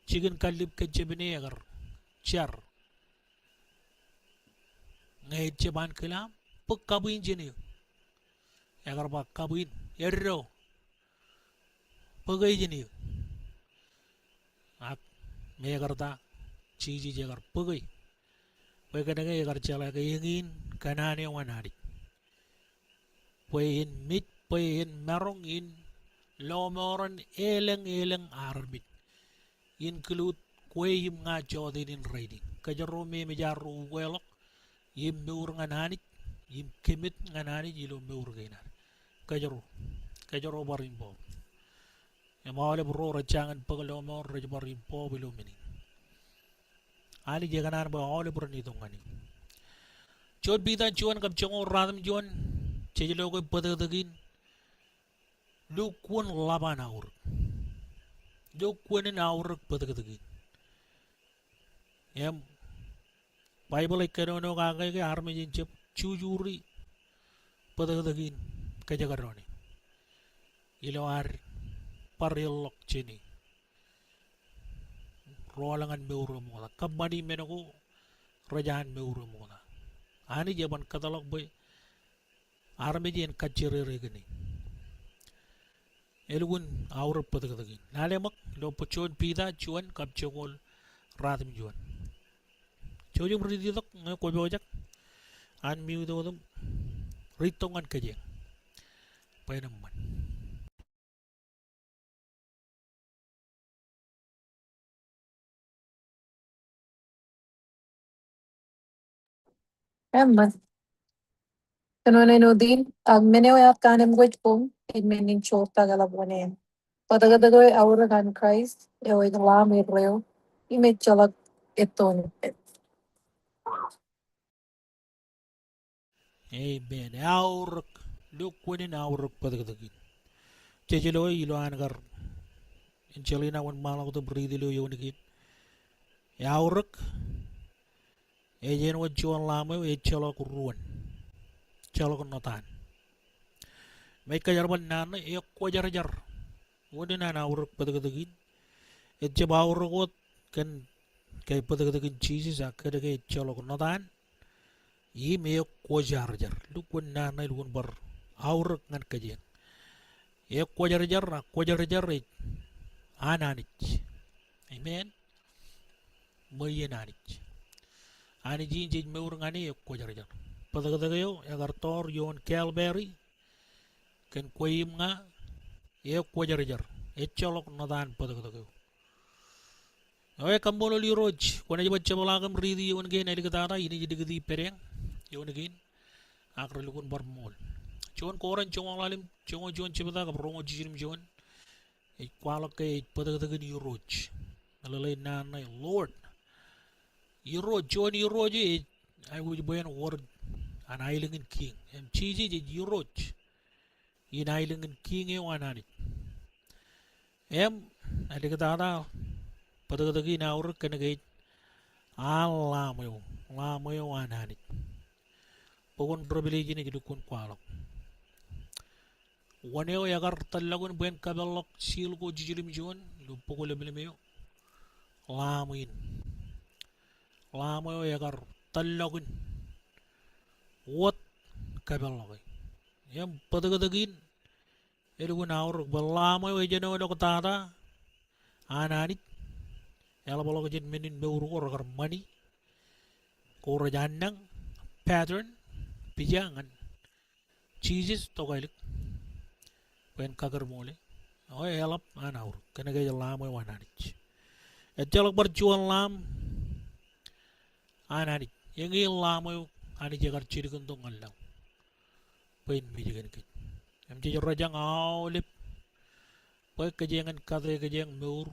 Jikin kallib kōjjepne ekar jar. Ñe ejjab ankilaan, bōk kabwiin jān eō. Ekar ba kabwiin, eddo. Bōke jān eō. Ak me ekar ta, Jisōs ekar bōke. Bwe kōnke ekar jeḷā ke eñin kōṇaan eo an Anij. Bwe en mej, bwe en maroñ in lọmọọren elōñ elōñ armej. Include kwe im ña jọteen in rainin. Kōjro memejaar ro ukweḷọk im mour ñan Anij, im commit ñan Anij ilo mour kein ad. Kōjro, kōjro bar involve. Im aolep ro rej jañin bōk lọmọọr rej bar involve ilo men in. Anij ekōṇaan bwe aolep ren itok ñan e. Juon Piter juon kab joñoul ruatimjuon, jej lo ke bōtōktōkin lukkuun ḷap an aorōk. Lukkuun in aorōk bōtōktōkin. Im Baibōḷ ej kōnono kake ke armej en jab jujuri bōtōktōkin kōjekdọọn e ilo ad bar ilọk jān e. Rọọl ñan mour eo ṃokta. Kōṃṃani men ko rej an mour eo ṃokta. Anij eban kōtḷọk bwe armej en kajjirere kōn e. Elukkuun aorōk bōtōktōkin. Lale ṃōk ilo juon Piter juon kab joñoul ruatimjuon. Jouj im riiti tok ñe kwō pojak, unmute otem riit tok ñan kōjeañ bwe en eṃṃan. Eṃṃan. Kōnono in otemjej, ak men eo ear kaanemkwōj boñ, ej men in joortak eḷap wōṇāān. Bōtōktōk eo ej aorōk an Kraist, eo ej Lamb erreo, im ejjeḷọk ettoon ippān. Amen. Eaorōk, lukkuun in aorōk bōtōktōkin. Jej lo ilo an kar Angelina wōnṃaanḷọk wōt im riiti ilo eoon kein. Eaorōk, ej āinwōt juon lamb eo ejjeḷọk ruōn. Ejjeḷọk ṇotaan. Im ej kōjerbal naan ṇe ekwōjarjar. Wōn in an aorōk bōtōktōkin. Ejjab aorōk wōt kōn ke bōtōktōkin Jisōs ak kōn ke ejjeḷọk ṇotaan. Im ekwōjarjar. Lukkuun naan ṇe elukkuun bar aorōk ñan kōjeañ. Ekwōjarjar, ak kwōjarjar ej an Anij. Amen. Ṃweiien Anij. Anij in jej mour ñan e ekwōjarjar. Bōtōktōk eo ekar tọọr ioon Calvary kōn kwe im ña, ekwōjarjar. Ejjeḷọk ṇotaan bōtōktōk eo. Eo, kaṃṃoolol Irooj, kwōnaaj baj jepḷaak im riiti eoon kein āliktata, inaaj likūti pād eoon kein, ak relukkuun bar ṃool. Juon Korint joñoul ḷalem, joñoul juon jebta kab roñoul jiljilimjuon. Ej kwaḷọk ke ej bōtōktōkin Irooj. Meḷeḷe in naan ṇe Lord. Irooj, juon Irooj ej, aikuj bwe en wōr an aelōñ in kiiñ. Im Jisōs ej Irooj in aelōñ in kiiñ eo an Anij. Im āliktata bōtōktōkin aorōk kōn ke ej an Lamb eo, Lamb eo an Anij. Bok in Revelation ej lukkuun kwaḷọk. Wōn eo ekar tōllọkin bwe en kapeḷḷọk seal ko jiljilimjuon ilo bok leplep eo? Lamb in. Lamb eo ekar tōllọkin wōt kapeḷḷọke. Im bōtōktōkin elukkuun aorōk bwe Lamb eo ejenoḷọk tata an Anij, eḷapḷọk jān men in mour ko rekar ṃani, ko rej annañ, pattern, pija ñan Jisōs tokālik bwe en kakūrṃool e. Eo eḷap an aorōk kōn ke ej Lamb eo an Anij. Ejjeḷọk bar juon lamb an Anij. Eñin Lamb eo Anij ekar jilkintok ñan laḷ bwe en mej kōn kōj. Im jej rōjañ aolep bwe kōjeañ en kate kōjeañ mour,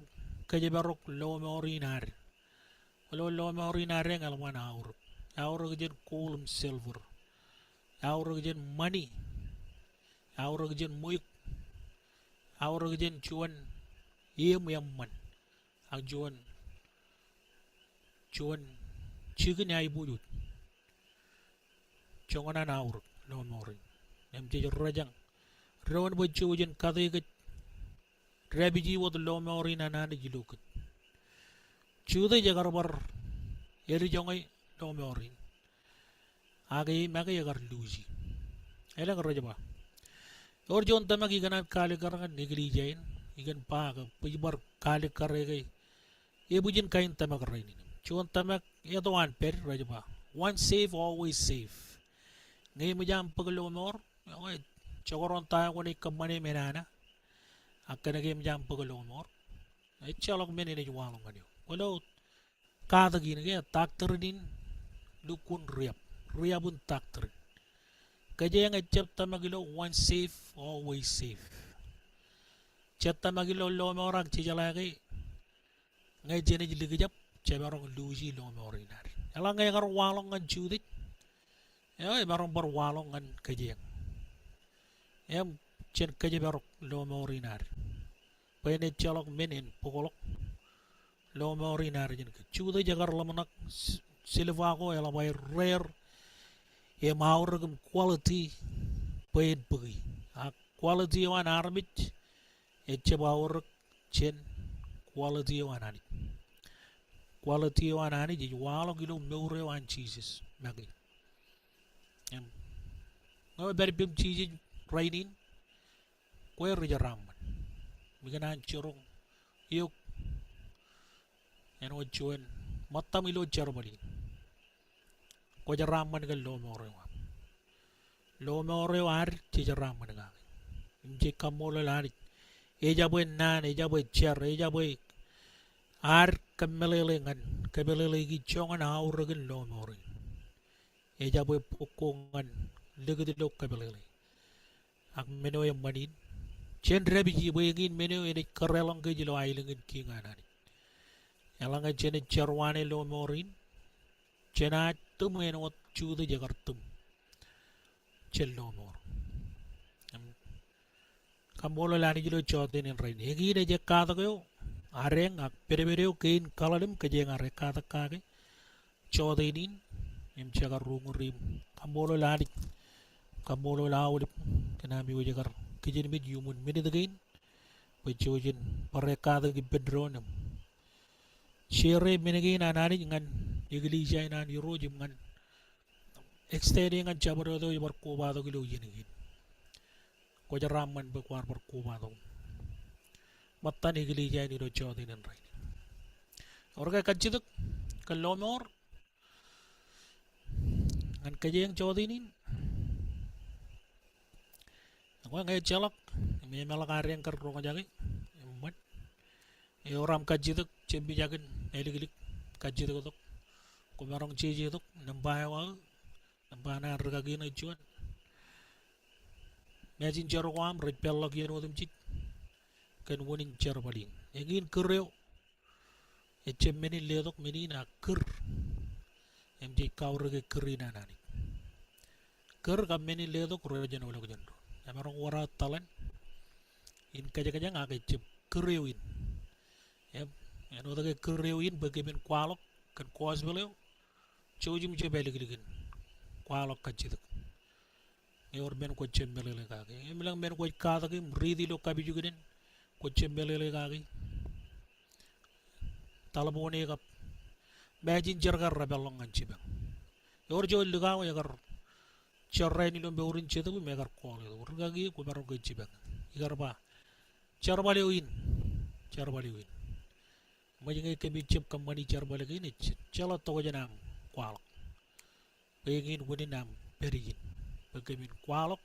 kōjparok lọmọọr in ad. Kwōlo lọmọọr in ad eñ eḷap an aorōk. Aorōk jān gold im silver. Aorōk jān ṃani. Aorōk jān ṃweiuk. Aorōk jān juon im eṃṃan. Ak juon, juon jikin aiboojoj. Joñan an aorōk lọmọọr in. Im jej rōjañ doon bwe jouj in kate kōj dāpiji wōt lọmọọr in an Anij ilo kōj. Judas ekar bar elijoñe lọmọọr in. Ak e make ekar luuji. Elōñ rej ba, ewōr juon tōmak ikōṇaan kalikkar ñan eklejia in, ikōn ba ke bwe ij bar kalikkar e ke ebwijin kain tōmak rainin. Juon tōmak eto an pād rej ba, once saved, always saved. Ñe eṃōj aṃ bōk lọmọọr, eo, jekdọọn ta eo kwōnaaj kōṃṃane men nana. Ak kōn ke eṃōj aṃ bōk lọmọọr, ejjeḷọk men enaaj waḷọk ñan eok. Kwōlo, katakin ke doctrine in lukkuun riab, riab in doctrine. Kōjeañ ejjab tōmak ilo once saved, always saved. jej tōmak ilo lọmọọr ak jejeḷā ke ñe jenaaj likjab, jemaroñ luuji lọmọọr in ad. Eḷaññe ekar waḷọk ñan Judej, eo emaroñ bar waḷọk ñan kōj im jen kōjparok lọmọọr in ad bwe en ejjeḷọk men en bōkḷọk lọmọọr in ad jān kōj. Judej ekar ḷōmṇak s-, silver ko eḷap aer rare im aorōk im quality bwe en bōki. Ak quality eo an armej ejjab aorōk jān quality eo an Anij. Quality eo an Anij ej waḷọk ilo mour eo an Jisōs make. Im ñe eo pād ippem Jisōs rainin, kwe rijeraaṃṃan. Im ikōṇaan jiroñ eok āinwōt juon ṃōttaṃ ilo jerbal in. Kwōjeraaṃṃan kōn lọmọọr eo aṃ. Lọmọọr eo ad jejeraaṃṃan kake. Im jej kaṃṃoolol Anij. Ejabwe naan, ejabwe jar, ejabwe ad kōmeḷeḷe ñan, kōmeḷeḷeiki joñan aorōkin lọmọọr in. Ejabwe bok ko ñan likūt ilo kōmeḷeḷe. Ak men eo eṃṃan in, jen dāpiji bwe eñin men eo enaaj kōrā ḷọk kōj ilo aelōñ in kiiñ an Anij. Eḷaññe jenaaj jar waane lọmọọr in, jenaaj tūṃ āinwōt Judej ekar tūṃ jān lọmọọr. Im kaṃṃoolol Anij ilo jọteen in rainin. Eñin ej ekkatak eo adeañ ak pedped eo kein kaḷalem kōjeañ ar ekkatak kake jọteen in, im jekar uñūri im kaṃṃoolol Anij. Kaṃṃoolol aolep kōn ami wōj kar kijenmej iuṃwin minit kein bwe jouj in bar ekkatak ippān doon im share men kein an Anij ñan eklejia in an Irooj im ñan extend e ñan jabdewōt eo ebar kobatok ilo iien kein. Kwōjeraaṃṃan bwe kwaar bar kobatok ṃōttan eklejia in ilo jọteen in rainin. Ewōr ke kajjitōk kōn lọmọọr ñan kōjeañ jọteen in? Ekwe ñe ejjeḷọk im emeḷọk adeañ kar roñjake, eṃṃan. Ewōr aṃ kajjitōk, jempijakin āliklik, kajjitōk tok. Kwōmaroñ jeje tok, nōṃba eo aō, nōṃba naan rikaki ṇe juon. Messenger ko aṃ rej peḷḷọk iien otemjej kōn unin jerbal in. Eñin kūr eo ejjab men in letok men in ak kūr. Im jej kaorōke kūr in an Anij. Kūr kab men in letok ro jen olọk jān doon. Emaroñ wōr aō tōḷan in kōjkōjāñ ak ejjab kūr eo in. Im āinwōt ke kūr eo in bwe kōmin kwaḷọk kōn gospel eo, jouj im jab āliklik in kwaḷọk kajjitōk. Ewōr men kwōj jab meḷeḷe kake. Im elōñ men kwōj katak im riiti ilo kapijuknen, kwōj jab meḷeḷe kake. Taḷboon e kab messenger ko repeḷḷọk ñan jipañ. Ewōr juon likao ekar jerrāān ilo mour in jetōb im ekar call etok, rikaki, kwōmaroñ ke jipañ? Ikar ba, jerbal eo in, jerbal eo in. Ṃōj ñe kōmij jab kōṃṃani jerbal kein, ejjeḷọk tokjān aṃ kwaḷọk. Bwe eñin unin aṃ pād ijin bwe kōmin kwaḷọk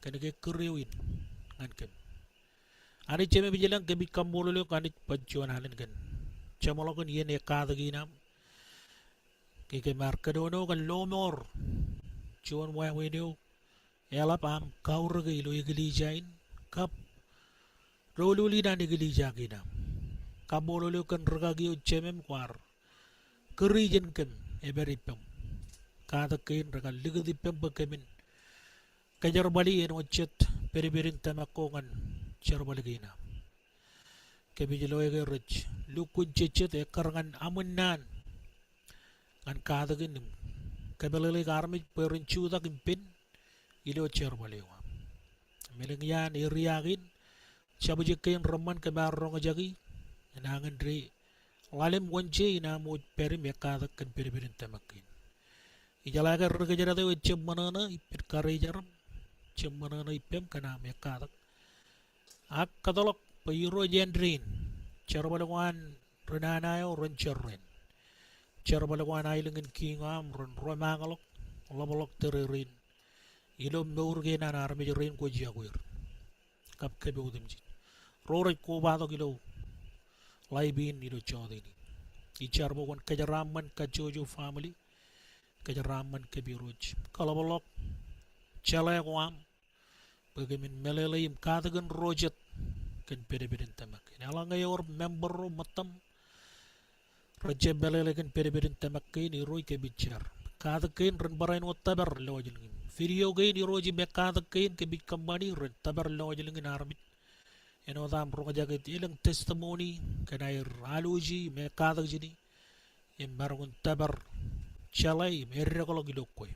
kōn ke kūr eo in ñan kōm. Anij Jemem ilañ, kōmij kaṃṃoolol eok Anij bwe juon alen kōn jeṃḷọkin iien ekkatak in aṃ. Ke kōm ar kōnono kōn lọmọọr juon wāween eo eḷap aṃ kaorōke ilo eklejia in kab doulul in an eklejia kein aṃ. Kaṃṃoolol eok kōn rikaki eo Jemem kwaar kūri jān kōm epād ippām. Katak kein rekar likūt ippām bwe kōmin kōjerbali āinwōt jet pedped in tōmak ko ñan jerbal kein aṃ. Kōmij loe ke rej lukkuun jejjet ekkar ñan aṃ naan ñan katakin im kōmeḷeḷeik armej bwe ren jutak im pen ilo jerbal eo aṃ. Im elōñ iaan area kein, subject kein reṃṃan kōm ar roñjaki, enañin deḷalem wōnje in aṃ wōj pād im ekkatak kōn pedped in tōmak kein. Ijeḷā ke ri kōjdat eo ejjab ṃōṇōṇō ippān karijer aṃ, jab ṃōṇōṇō ippām kōn aṃ ekkatak. Ak kōtḷọk bwe Irooj āindein jerbal ko an ri nana eo ren jorrāān. Jerbal ko an aelōñ in kiiñ eo aṃ ren romañḷọk, ḷapḷọk tōre rein ilo mour kein an armej rein kwōj iọkwe er kab kōpotemjej, ro rej kobatok ilo ḷaip in ilo jọteen in. Ij jar bwe kwōn kōjeraaṃṃan kajjojo family, kōjeraaṃṃan kōm Irooj, kaḷapḷọk jeḷā ko aṃ bwe kōmin meḷeḷe im katakin ro jet kōn pedped in tōmak kein. Eḷaññe ewōr member ro ṃōttaṃ rej jab meḷeḷe kōn pedped in tōmak kein, Irooj, kōmij jar. Katak kein ren barāinwōt tōpar lọjilñin. Video kein, Irooj, im ekkatak kein kōmij kōṃṃani ren tōpar lọjilñin armej āinwōt aṃ roñjake elōñ testimony kōn aer aloji im ekkatak jāni im maroñ in tōpar jeḷā im eddekḷọk ilo kwe.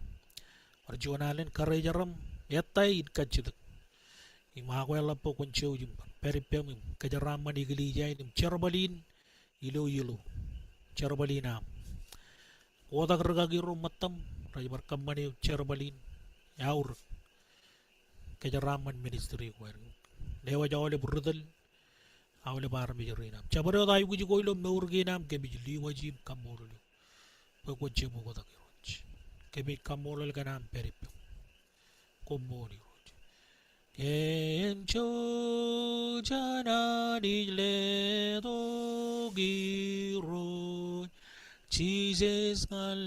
Bar juon alen karijeram ettā in kajjitōk im akwāḷọk bwe kwōn jouj im pād ippaṃ im kōjeraaṃṃan eklejia in im jerbal in ilo iloe, jerbal in aṃ. Kotak rikaki ro ṃōttaṃ rej bar kōṃṃane jerbal in, eaorōk, kōjeraaṃṃan ministry ko aer. Lewōj aolep ri tōl, aolep armej rein aṃ. Jabdewōt aikuj ko ilo mour kein aṃ, kōmij liwōj im kaṃṃoolol eok bwe kwō jab oktak, Irooj. Kōmij kaṃṃoolol kōn aṃ pād ippaṃ. Koṃṃool, Irooj. Kōn jouj an Anij letok, Irooj. Jisōs ñan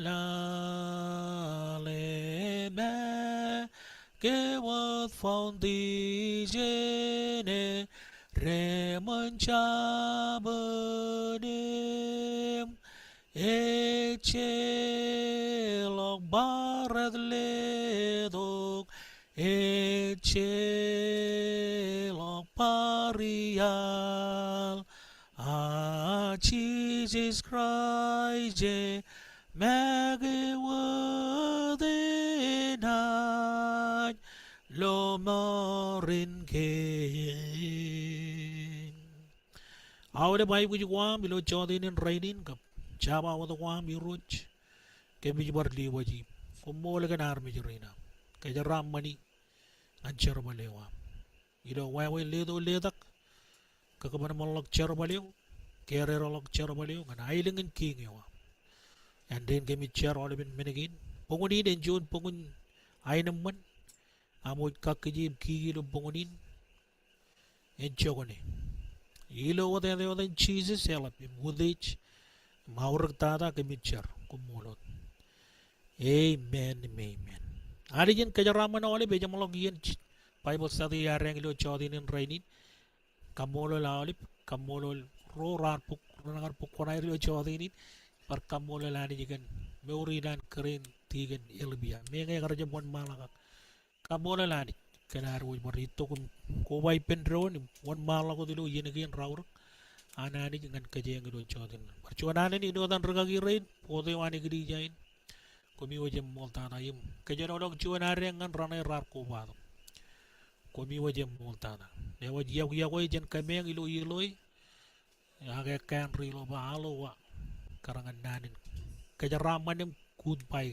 lale make wōt foundation e reṃōn jabōn im ejjeḷọk bar etletok, ejjeḷọk bar iaḷ. A Jisōs Kraist e make wōt enaaj lọmọọren kein. Aolep aikuj ko aṃ ilo jọteen in rainin kab jabawōt ko aṃ, Irooj, kōmij bar liwōj im koṃṃool kōn armej rein aṃ. Kōjeraaṃṃani ñan jerbal eo aṃ. Ilo wāween leto letak, kōkōṃanṃanḷọk jerbal eo, kōrerḷọk jerbal eo ñan aelōñ in kiiñ eo aṃ. Āindein kōmij jar aolepen men kein. Boñōn in en juon boñōn aenōṃṃan, aṃ wōj kakkije im kiki ilo boñōn in en jokane. Ilo wōt etan Jisōs eḷap im utiej im aorōk tata kōmij jar. Koṃṃool wōt. Amen im amen. Anij en kōjeraaṃṃan aolep, ejeṃḷọk iien Baibōḷ study eo ad ilo jọteen in rainin. Kaṃṃoolol aolep, kaṃṃoolol ro raar bōk, renaaj bōk kuṇaer ilo jọteen in. Bar kaṃṃoolol Anij kōn mour in an kōrā in Tikōn Elbia. Meñe ekar jab wōnṃaanḷọk ak kaṃṃoolol Anij kōn ad wōj bar itok im koba ippān doon im wōnṃaanḷọk wōt ilo iien kein raorōk an Anij ñan kōjeañ ilo jọteen in. Bar juon alen ilo etan rikaki rein, board eo an eklejia in, koṃi wōj eṃṃool tata im kōjenoḷọk juon ad ñan raṇe raar kobatok. Koṃi wōj eṃṃool tata. Lewōj iọkwe, iọkwe jān kōmeañ ilo iloe, ak ekkā ri ilo ba aloha, kar ñan naan in kōjeraaṃṃan im goodbye